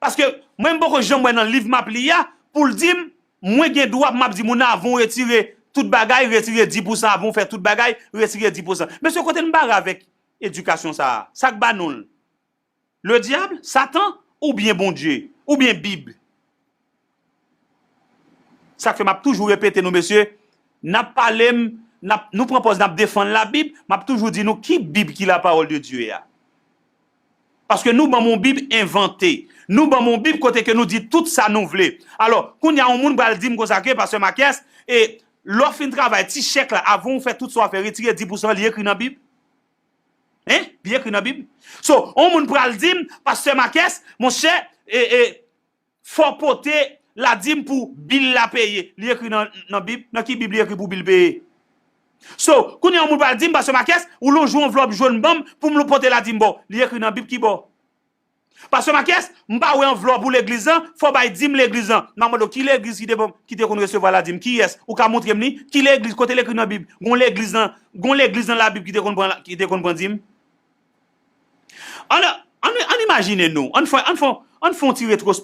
Paske mwen, m poko janm wè nan liv m ap li a pou l di m, mwen gen dwa pou m ap di moun nan, avan w retire tout bagay, retire dis pousan, avan w fè tout bagay, retire dis pousan. Mesye, kote n bare avèk edikasyon sa a? Sa k ba nou l? Le diable, Satan, oubyen Bondye, oubyen Bib? Sa k fè m ap toujou repete nou, mesye, n ap pale m, n ap, nou pran pòz n ap defann Labib, m ap toujou di nou ki Bib ki la parole de Dieu a. Paske nou ban m yon Bib envante. Nou ban m yon Bib kote ke nou di tout sa nou vle. Alò, kounye a, yon moun pral di m konsa ke, Pastè Marques, e lè w fin travay ti chèk la, avan w fè tout sa w ap fè, retire dis pousan, li ekri nan Bib? Hein? Li ekri nan Bib? So, yon moun pral di m, Pastè Marques, monchè, e, e, fò w pote ladim pou bil la peye. Li ekri nan, nan Bib? Nan ki Bib li ekri pou bil peye? So, kounye a yon moun pral di m, Pastè Marques, ou lonje yon anvlòp jòn ban m pou m pote ladim ba w. Li ekri nan Bib ki bò? Pastè Marques, m pa wè anvlòp ou legliz lan, fò w bay dim legliz lan. M ap mande w, ki legliz ki te ban, ki te konn resevwa ladim? Kiyès? Ou ka montre m li? Ki legliz? Kote l ekri nan Bib? Gon legliz nan, gon legliz nan Labib ki te konn pran, ki te konn pran dim? Ann, ann, ann imajine nou. Ann fè, ann fè, ann fè yon ti retwospeksyon.